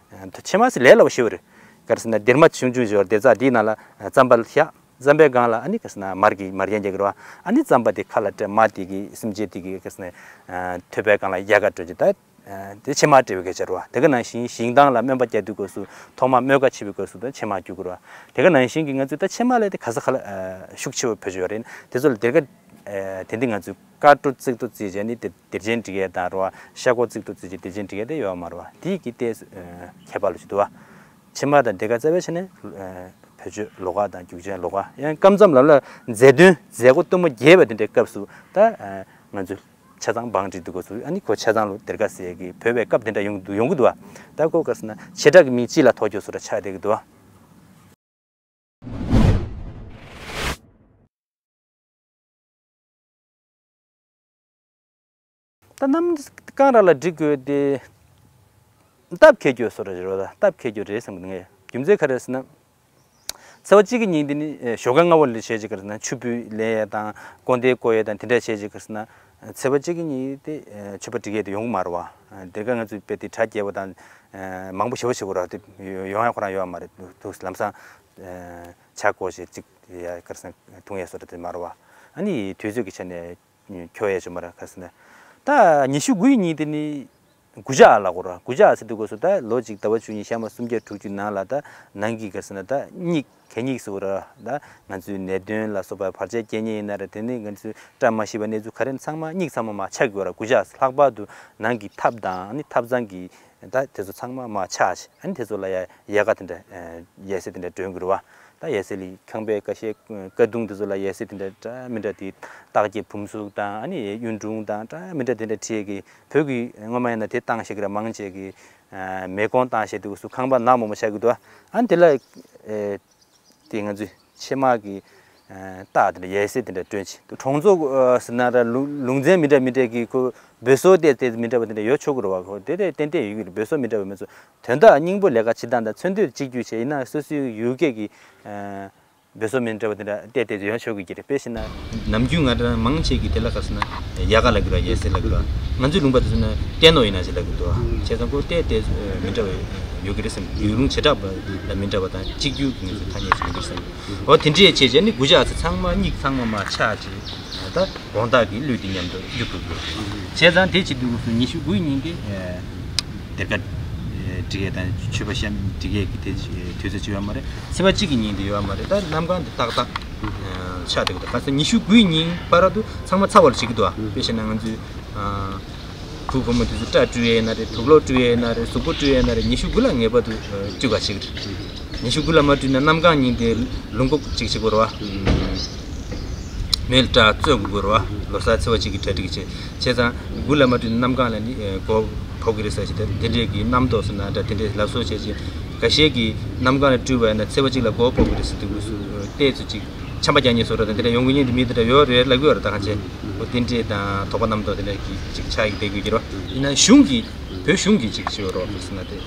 བ། ད་ཕྱེ་མ་ཟེར་ལས་སླ་པོ་ཞེ་པོ་རེད། ག་རེ་ཟེར་ན་སྡེར་མ་ཆུང་ཆུང་ཞིག་ཡོད་རེད། སྡེར་རྩྭ་འདིའི་ནང་ལ་རྩམ་པ་བཞག་རྩམ་པའི་སྒང་ལ་ཨ་ནི་ག་རེ་ཟེར་ན་མར་གྱི་མར་ཡན་རྒྱག་གི་རེད་བ། ཨ་ནི་རྩམ་པ་དེ་ཁ་ལ་སྤྲད། མར་དེ་གི་སེམས་ཅན་དེ་གི་ག་རེ་ཟེར་ན་ཨ་ཐོད་པའི་སྒང་ལ་ཡལ་ག་སྤྲོད་ཅིག་ད་དེ་ཕྱེ་མར་སྤྲད་པའི་སྐད་ཆ་རེད་བ། དེ་ག་ནང་བཞིན་ཞིང་ཐང་ལ་སྨན་པ་རྒྱག་དུས་སྐབས་སུ་ཐོག་མར་རྨོས་ཁ་ཕྱེ་བའི་སྐབས་སུ་ད་ཕྱེ་མར་རྒྱུག་གི་རེད་བ། དེ་ག་ནང་བཞིན་གྱི་ང་ཚོས་ད་ཕྱེ་མར་ལབ་དེ་ག་ས་ག་ལ་ཤུགས་ཆེ་བ་བེད་སྤྱོད་ཡོད་རེད། དེ་ཚོ་ལ་སྡེར་ཁ་དེ་འདི་ང་ཚོས་དཀར་དྲོ་རྩིག་ཏོ་བརྩིས་བྱས་ནི་དེ་སྡེར་ཆེན་སྒྲིག་ཡས་དང་རེད་བ། ཤ་ཁོག་རྩིག་ཏོ་བརྩིས་བྱས་སྡེར་ཆེན་སྒྲིག་ཡས་དེ་ཡོད་མ་རེད་བ། དེ་གི་ཏོག་ཙམ་ཁྱད་པར་ལ་ཞིག་འདུག་བ། ཕྱེ་མར་དང་སྡེར་ཁ་རྩ་བའི་ཆ་ནས་བེད་སྤྱོད་ལོགས་ཀ་དང་རྒྱུག་ཆེན་ལོགས་ཀ། ཡང་སྐབས་མཚམས་ལ་ལ་མཛེས་སྡོན་མཛད་སྒོ་སྟོན་མོ་རྒྱས་པ་དེ་འདྲའི་སྐབས་སུ་ད་ང་ཚོས་ཆ་ཚང་བང་སྒྲིག་དུས་སྐབས་སུ་ཨ་ནི་ཁོ་ཆ་ཚང་ལ་སྡེར་ཁ་ཟེར་གི་བོད་པའི་སྐབས་དེ་འདྲ་ཡོང་གི་འདུག་ཡོང་གི་འདུག་བ། ད་ཁོ་ག་རེ་ཟེར་ན་བྱེ་བྲག་གི་མིང་སྤྱི་ལ་ཐོགས་རྒྱུ་བཟོ་འདྲ་ཆགས་བསྡད་ཀྱི་འདུག་བ། ད་གནམ་གང་ར་ལ་སྒྲིག་དགོས་ཏེ། སྟབས་འཁེལ་རྒྱུ་བཟོ་འདྲ་རེད་བ། སྟབས་འཁེལ་རྒྱུ་རེད་བསམ་གི་འདུག་ངས། རྒྱུ་མཚན་ག་རེ་ཟེར་ན། ཚེས་པ་གཅིག་གི་ཉིན་དེ་ནི་ཞོགས་ཀ་སྔ་པོ་ལ་བྱས་ཅིག་ག་རེ་ཟེར་ན་ཆུ་སྤུས་ལེན་ཡས་དང་སྐོར་འདེབས་བསྐོར་ཡས་དང་དེ་འདྲ་བྱས་ཅིག་ག་རེ་ཟེར་ན། ཚེས་པ་གཅིག་གི་ཉིན་དེ་མཆོད་པ་སྒྲིག་ཡས་དེ་ཡོང་གི་མ་རེད་བ། དེ་ག་ང་ཚོས་དཔེ་དེ་གྲ་རྒྱས་པོ་དང་མང་པོ་ཞེ་པོ་བྱེད་དགོས་རེད་བ། དེ་ཡོང་ཡ་ཁོ་རང་ཡོད་མ་རེད་འདུག་ལམ་སང་ཇ་བསྐོལ་བྱས་གཅིག་ཡ་ག་རེ་ཟེར་ན་འཐུང་ཡས་བཟོ་འདྲ་དེ་མ་རེད་བ། ཨ་ནི་དུས་ཚོད་ཀྱི་ཆ་ནས་འཁྱོལ་ཡས་བྱུང་མ་རེད། ག་རེ་ཟེར་ན། ད་ཉི་ཤུ་དགུ་ཡི་ཉིན་དེ་ནི་དགུ་ཇ་ལབ་དགོས་རེད་བ། དགུ་ཇ་ཟེར་དུས་སྐབས་སུ་ད་ལོ་གཅིག་ཟླ་བ་བཅུ་གཉིས་ཤར་མ་སུམ་བརྒྱ་དྲུག་ཅུ་ནང་ལ་ད་ནང་གི་ག་རེ་ཟེར་ན་ད་སྙིགས་གད་སྙིགས་ཟེར་དགོས་རེད་བ། ད་ང་ཚོའི་ནད་གདོན་ལ་སོགས་པ་བར་ཆད་རྐྱེན་ངན་ཡིན་ན་རེད། དེ་ནི་ང་ཚོའི་བཀྲ་མ་ཤིས་པ་གནས་ཚུལ་ག་རེ་ཚང་མ་སྙིགས་ཚང་མ་མར་ཆག་གི་ཡོད་རེད། དགུ་ཇ་ལྷག་པར་དུ་ནང་གི་ཐབ་དང་ཨ་ནི་ཐབ་ཚང་གི་ད་དེ་ཚོ་ཚང་མ་མར་ཆག་བྱས། ཨ་ནི་དེ་ཚོ་ལ་ཡ་ཡལ་ག་དེ་འདྲ་ཡལ་སའི་དེ་འདྲ་སྒྲོན་དགོས་རེད་བ། ད་ཡལ་སའི་ལི་ཁང་པའི་ཀ་ཤའི་ཀ་གདུང་དེ་ཚོ་ལ་ཡལ་སའི་དེ་འདྲ་འདྲ་མི་འདྲ་དེ་སྟག་གི་བུམ་གཟུགས་དང་ཨ་ནི་གཡུ་འབྲུག་དང་འདྲ་མི་འདྲ་དེ་འདྲ་བྲིས་ཀྱི། བོད་ཀྱི་སྔོན་མ་ཡིན་ན་དེ་བཏང་ཤེས་ཀྱི་ར། མང་ཆེ་གི་མེ་གོང་བཏང་ཤེས་དུས་སུ་ཁང་པ་ནག་མོག་མོག་ཆགས་ཀྱི་འདུག་ཨ་ནི་དེ་ལ་དེ་ང་ཚོས་ཕྱེ་མར་གྱི་རྟགས་དེ་འདྲ་ཡལ་སའི་དེ་འདྲ་སྒྲོན་བྱས་འདུག་གྲོང་ཚོ་ཟེར་ན་ར་ལུང་ལུང་ཚན་མི་འདྲ་མི་འདྲ་གི་ཁོ་སྦོ་སོ་ཏོག་ཙམ་མི་འདྲ་བ་དེ་འདྲ་ཡོད་ཆོག་གི་རེད་བ། ཁོ་དེ་དེ་ཏན་ཏན་ཡོད་ཀྱི་རེད། སྦོ་སོ་མི་འདྲ་བ་མི་ཚོ་དོན་དག་སྙིང་པོ་ལས་ཀ་བྱེད་སྟངས་དང་མཚོན་དོན་གཅིག་གྱུར་བྱས་ཡིན་ན་སོ་སོའི་ཡུལ་སྐད་ཀྱི་སྦོ་སོ་མི་འདྲ་བ་དེ་འདྲ་ཏོག་ཙམ་ཡོད་ཆོག་གི་རེད། དཔེ་བྱས་ན་ནམ་རྒྱུན་ང་རང་མང་ཆེ་གི་དེ་ལ་ག་རེ་ཟེར་ན་ཡལ་ག་ལབ་ཀྱི་རེད་བ། ཡལ་སའི་ལབ་ཀྱི་རེད་བ། ང་ཚོའི་ལུང་པ་དེ་ཚོ་ན་ཏེ་ནོ་ཡིན་ན་ཞེས་ལབ་ཀྱི་འདུག་བ། བྱས་ཙང་ཁོ་ཏོག་ཙམ་མི་འདྲ་བ་ཡོད་ཀྱི་རེད་བསམ། ཡུལ་ལུང་བྱེ་བྲག་པ་ལ་མི་འདྲ་བ་དང་གཅིག་གྱུར་གྱི་ང་ཚོའི་ཐ་སྙད་ཅིག་ཡོད་ཀྱི་རེད་བསམ། འོ་དེ་འདྲས་བྱས་བྱས་ནི་དགུ་ཇ་ཚེ་ཚང་མ་སྙིགས་ཚང་མ་མར་ཆག་བྱས། ད་དགོང་དག་གི་གླུད་དེ་མཉམ་དུ་རྒྱུག་དགོས་ཀྱི་ཡོད་རེད། བྱས་ཙང་དེ་བྱེད་དུས་སྐབས་སུ་ཉི་ཤུ་དགུའི་ཉིན་དེ་སྡེར་ཁ་སྒྲིག་ཡས་དང་མཆོད་པ་བཤམས་སྒྲིག་ཡས་ཀྱི་དེ་དུས་ཚོད་ཅིག་ཡོད་མ་རེད། ཚེས་པ་གཅིག་གི་ཉིན་དེ་ཡོད་མ་རེད། ད་གནམ་གང་དེ་ཏག་ཏག་ཆགས་བསྡད་ཀྱི་འདུག་ག་ས་ཉི་ཤུ་དགུའི་ཉིན་བར་དུ་ཚང་མ་ཚ་བ་ལ་བྱེད་ཀྱི་འདུག་དཔེ་བཤད་ན་ང་ཚོའི་བུ་བུ་མོ་དེ་ཚོ་སྐྲ་བཀྲུ་ཡས་ཡིན་ན་རེད། དུག་ལོག་བཀྲུ་ཡས་ཡིན་ན་རེད། གཟུགས་པོ་བཀྲུ་ཡས་ཡིན་ན་རེད། ཉི་ཤུ་དགུ་ལ་ངེས་པར་དུ་བཀྲུ་ག་བྱེད་ཀྱི་རེད། ཉི་ཤུ་དགུ་ལ་མ་བཀྲུས་ན་གནམ་གང་ཉིན་དེ་ལུང་ཁུག་ཅིག་བྱེད་དགོས་རེད་བ། མེ་ལ་སྐྲག་བཙོས་དགོས་རེད་བ། ལོ་གསར་ཚེས་པ་གཅིག་གི་གྲ་སྒྲིག་བྱས། བྱས་ཙང་དགུན་ལ་མ་བཀྲུས་ན་གནམ་གང་ལ་ནི་མགོ་ཕོག་གི་རེད་ཟེར་བྱས། དེ་དེ་འདྲས་ཀྱི་རྣམ་རྟོག་ཟེར་ན་འདྲ། དེ་འདྲས་ལབ་གསོ་བྱས་བྱས། འགའ་ཤས་ཀྱིས་གནམ་གང་ལ་བཀྲུས་པ་ཡིན་ན་ཚེས་པ་གཅིག་ལ་མགོ་ཕོག་གི་རེད་ཟེར་དུས་སྐབས་སུ་ལྟས་ཚོད་ཅིག་ཆམ་པ་རྒྱག་མཁན་བཟོ་འདྲ་དང་། དེ་འདྲ་ཡོང་གི་མཁན་དེ་མི་དེ་འདྲ་ཡོད་རེད་ལབ་ཀྱི་ཡོད་རེད། ད་གང་བྱས་འོ་དེ་འདྲས་དང་དོགས་པ་རྣམ་རྟོག་དེ་འདྲས་ཀྱི་ཅིག་ཆགས་ཀྱི་བསྡད་དགོས་ཀྱི་རེད་བ། ཡིན་ན་གཞུང་གིས་བོད་གཞུང་གིས་ཅིག་བྱེད་རོགས་ཟེར་ན། དེ་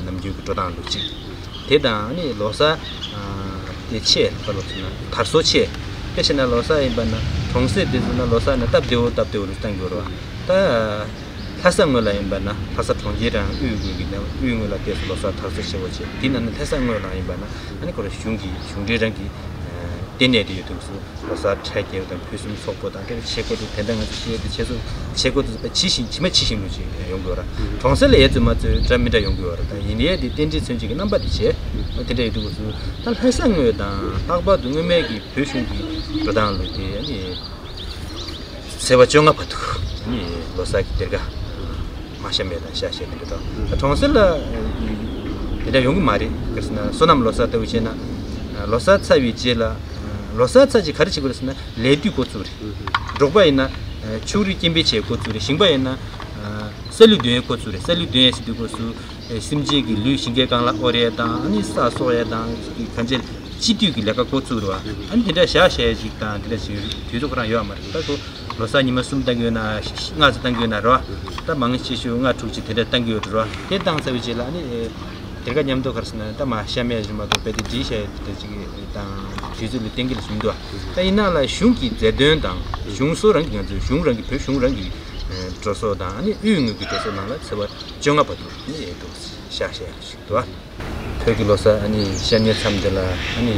ནམ་རྒྱུན་གྱི་འགྲོ་སྟངས་ལུགས་ཅིག་དེ་དང་ནི་ལོ་གསར་དེ་ཆེ་ཁ་ལོ་ཚོ་ན་དར་སྲོལ་ཆེ། དཔེ་བྱས་ན་ལོ་གསར་ཡིན་པ་ན་གྲོང་གསེབ་དེ་ཚོ་ན་ལོ་གསར་ན་སྟབས་བདེ་བོ་སྟབས་བདེ་བོ་རུ་བཏང་གི་ཡོད་རེད་བ། ད་ལྷ་ས་ངོས་ལ་ཡིན་པ་ན་ལྷ་ས་གྲོང་ཁྱེར་དང་དབུས་ངོས་ཀྱི་ནང་དབུས་ངོས་ལ་དེ་ཚོ་ལོ་གསར་དར་སྲོལ་ཆེ་བོ་ཆེ། དེ་ན་ནི་ལྷ་ས་ངོས་ལ་ཡིན་པ་ན་ཨ་ནི་ཁོ་རང་གཞུང་གི་གཞུང་འབྲེལ་རང་གི་ལྟེ་གནས་དེ་ཡོད་དུས་སུ་ལོ་གསར་འཕྲལ་རྒྱས་དང་ཕུན་སུམ་ཚོགས་པོ་དང་དེ་བྱེད་སྒོ་དེ་དེ་འདྲ་ང་ཚོ་བཤད་དེ་བྱེད་སུ་བྱེད་སྒོ་དེ་ཇི་བཞིན་ཇི་མ་ཇི་བཞིན་ལུགས་ཅིག་ཡོང་གི་ཡོད་ར། གྲོང་གསེབ་ལ་ཡས་ཚོད་མ་ཚོད་འདྲ་མི་འདྲ་ཡོང་གི་ཡོད་ར། ད་ཡིན་ནའི་དེ་རྟེན་འབྲེལ་མཚོན་བྱེད་ཀྱི་རྣམ་པ་དེ་བྱས། དེ་འདྲ་ཡོད་དུས་སུ་ད་ལྷ་ས་ངོས་དང་ལྷག་པར་དུ་སྔོན་མའི་གི་བོད་གཞུང་གི་འགྲོ་སྟངས་ལུགས་དེ་ནི་ཚེས་པ་བཅོ་ལྔ་བར་དུ་ནི་ལོ་གསར་གྱི་སྡེར་ཁ་མ་ཤམ་ཡས་དང་ཤ་བཤད་དེ་འདྲ་དང་། གྲོང་གསེབ་ལ་དེ་འདྲ་ཡོང་གི་མ་རེད། ག་རེ་ཟེར་ན་སོ་ནམ་ལོ་གསར་ལྟ་བུ་བྱས་ན་ལོ་གསར་ཚར་བའི་རྗེས་ལ་ལོ་གསར་ཚར་རྗེས་ག་རེ་བྱེད་དགོས་རེད་ཟེར་ན་ལས་དུས་འགོ་བཙུགས་རེད། འབྲོག་པ་ཡིན་ན་ཕྱུགས་རིགས་སྐྱེ་འཕེལ་བྱེད་འགོ་བཙུགས་རེད། ཞིང་པ་ཡིན་ན་ས་ལུད་འདོན་ཡས་འགོ་བཙུགས་རེད། ས་ལུད་འདོན་ཡས་ཟེར་དུས་སྐབས་སུ་སེམས་ཅན་གྱི་ལུས་ཞིང་ཁའི་སྒང་ལ་དབོར་ཡས་དང་ཨ་ནི་ས་གསོག་ཡས་དང་གང་ཅི་སྤྱི་འཐུས་ཀྱི་ལས་ཀ་འགོ་བཙུགས་རེད་བ། ཨ་ནི་དེ་འདྲ་བཞག་བཞག་ཅིག་དང་དེ་འདྲ་ཞིག་དུས་ཚོད་ཁོ་རང་ཡོད་མ་རེད། ད་ཁོ་ལོ་གསར་ཉི་མ་གསུམ་བཏང་གི་ཡོད་ན་ལྔ་ཙམ་བཏང་གི་ཡོད་ན་རེད་བ། ད་མང་ཆེ་ཤོས་ལྔ་དྲུག་ཅིག་དེ་འདྲ་བཏང་གི་ཡོད་རེད་བ། དེ་བཏང་ཚར་བའི་རྗེས་ལ་ཨ་ནི་སྡེར་ཁ་མཉམ་དུ་ག་རེ་ཟེར་ན་ད་མར་ཤ་མེད་རེད་མ་གཏོགས་དཔེ་དེ་འདྲ་བྱས་དེ་འདྲ་ཅིག་དང་དུས་ཚོད་ལ་གཏན་འཁེལ་ཞུ་མི་འདུག་ད་ཡིན་ན་ལ་གཞུང་གི་མཛད་དོན་དང་གཞུང་སོ་རང་གི་ང་ཚོའི་གཞུང་རང་གི་བོད་གཞུང་རང་གི་འགྲོ་སོང་དང་ཨ་ནི་དབུས་ངོས་ཀྱི་འགྲོ་སོང་ནང་ལ་ཚེས་པ་བཅོ་ལྔ་བར་དུ་ཨ་ནི་འདུག་ཤག་ཤག་ཞིག་འདུག་ཨ། བོད་ཀྱི་ལོ་གསར་ཨ་ནི་ཤར་ཉེ་མཚམས་འདི་ལ་ཨ་ནི་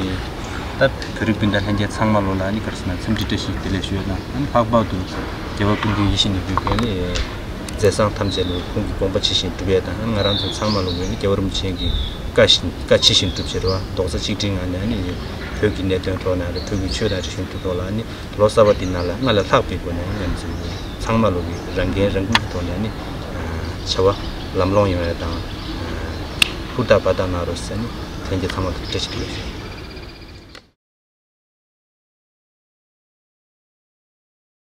ད་བོད་རིགས་སྤུན་ཟླ་ལྷན་རྒྱས་ཚང་མ་ལོ་ལ་ཨ་ནི་ག་རེ་ཟེར་ན་འཚམས་འདྲི་བཀྲ་ཤིས་བདེ་ལེགས་ཞུ་ཡ་དང་། ཨ་ནི་ལྷག་པར་དུ་རྒྱལ་བ་ཀུན་མཁྱེན་ཡིད་བཞིན་ནོར་བུའི་གི་ཨ་ནི་མཛད་བཟང་ཐམས་ཅད་ལ་ཁོང་གི་དགོངས་པ་ཇི་བཞིན་སྒྲུབ་ཡ་དང་། ཨ་ནི་ང་རང་ཚོ་ཚང་མ་ལོ་གི་ཨ་ནི་རྒྱལ་བ་རིན་པོ་ཆེ་གི་བཀའ་བཞིན་བཀའ་ཇི་བཞིན་སྒྲུབ་བྱེད་རོགས། རྡོག་རྩ་གཅིག་སྒྲིལ་ངང་ནས་ཨ་ནི་བོད་ཀྱི་གནད་དོན་ཐོག་ནས་རེད། བོད་ཀྱི་ཆོས་དང་རིག་གཞུང་དེ་ཐོག་ལ་ཨ་ནི་ལོ་གསར་པ་འདི་ནང་ལ་སྔར་ལས་ལྷག་པའི་སྒོ་ནས་ང་ཚོས་ཚང་མ་ལོ་གི་རང་འགན་རང་འཁུར་གྱི་ཐོག་ནས་ནི་བྱ་བ་ལམ་ལྷོང་ཡོང་ཡ་དང་ཧུར་ཐག་འབད་ཐག་གནང་རོགས་ཟེར་ནི་ལྷན་རྒྱས་ཚང་མ་ལ་བཀྲ་ཤིས་བདེ་ལེགས་ཞུ།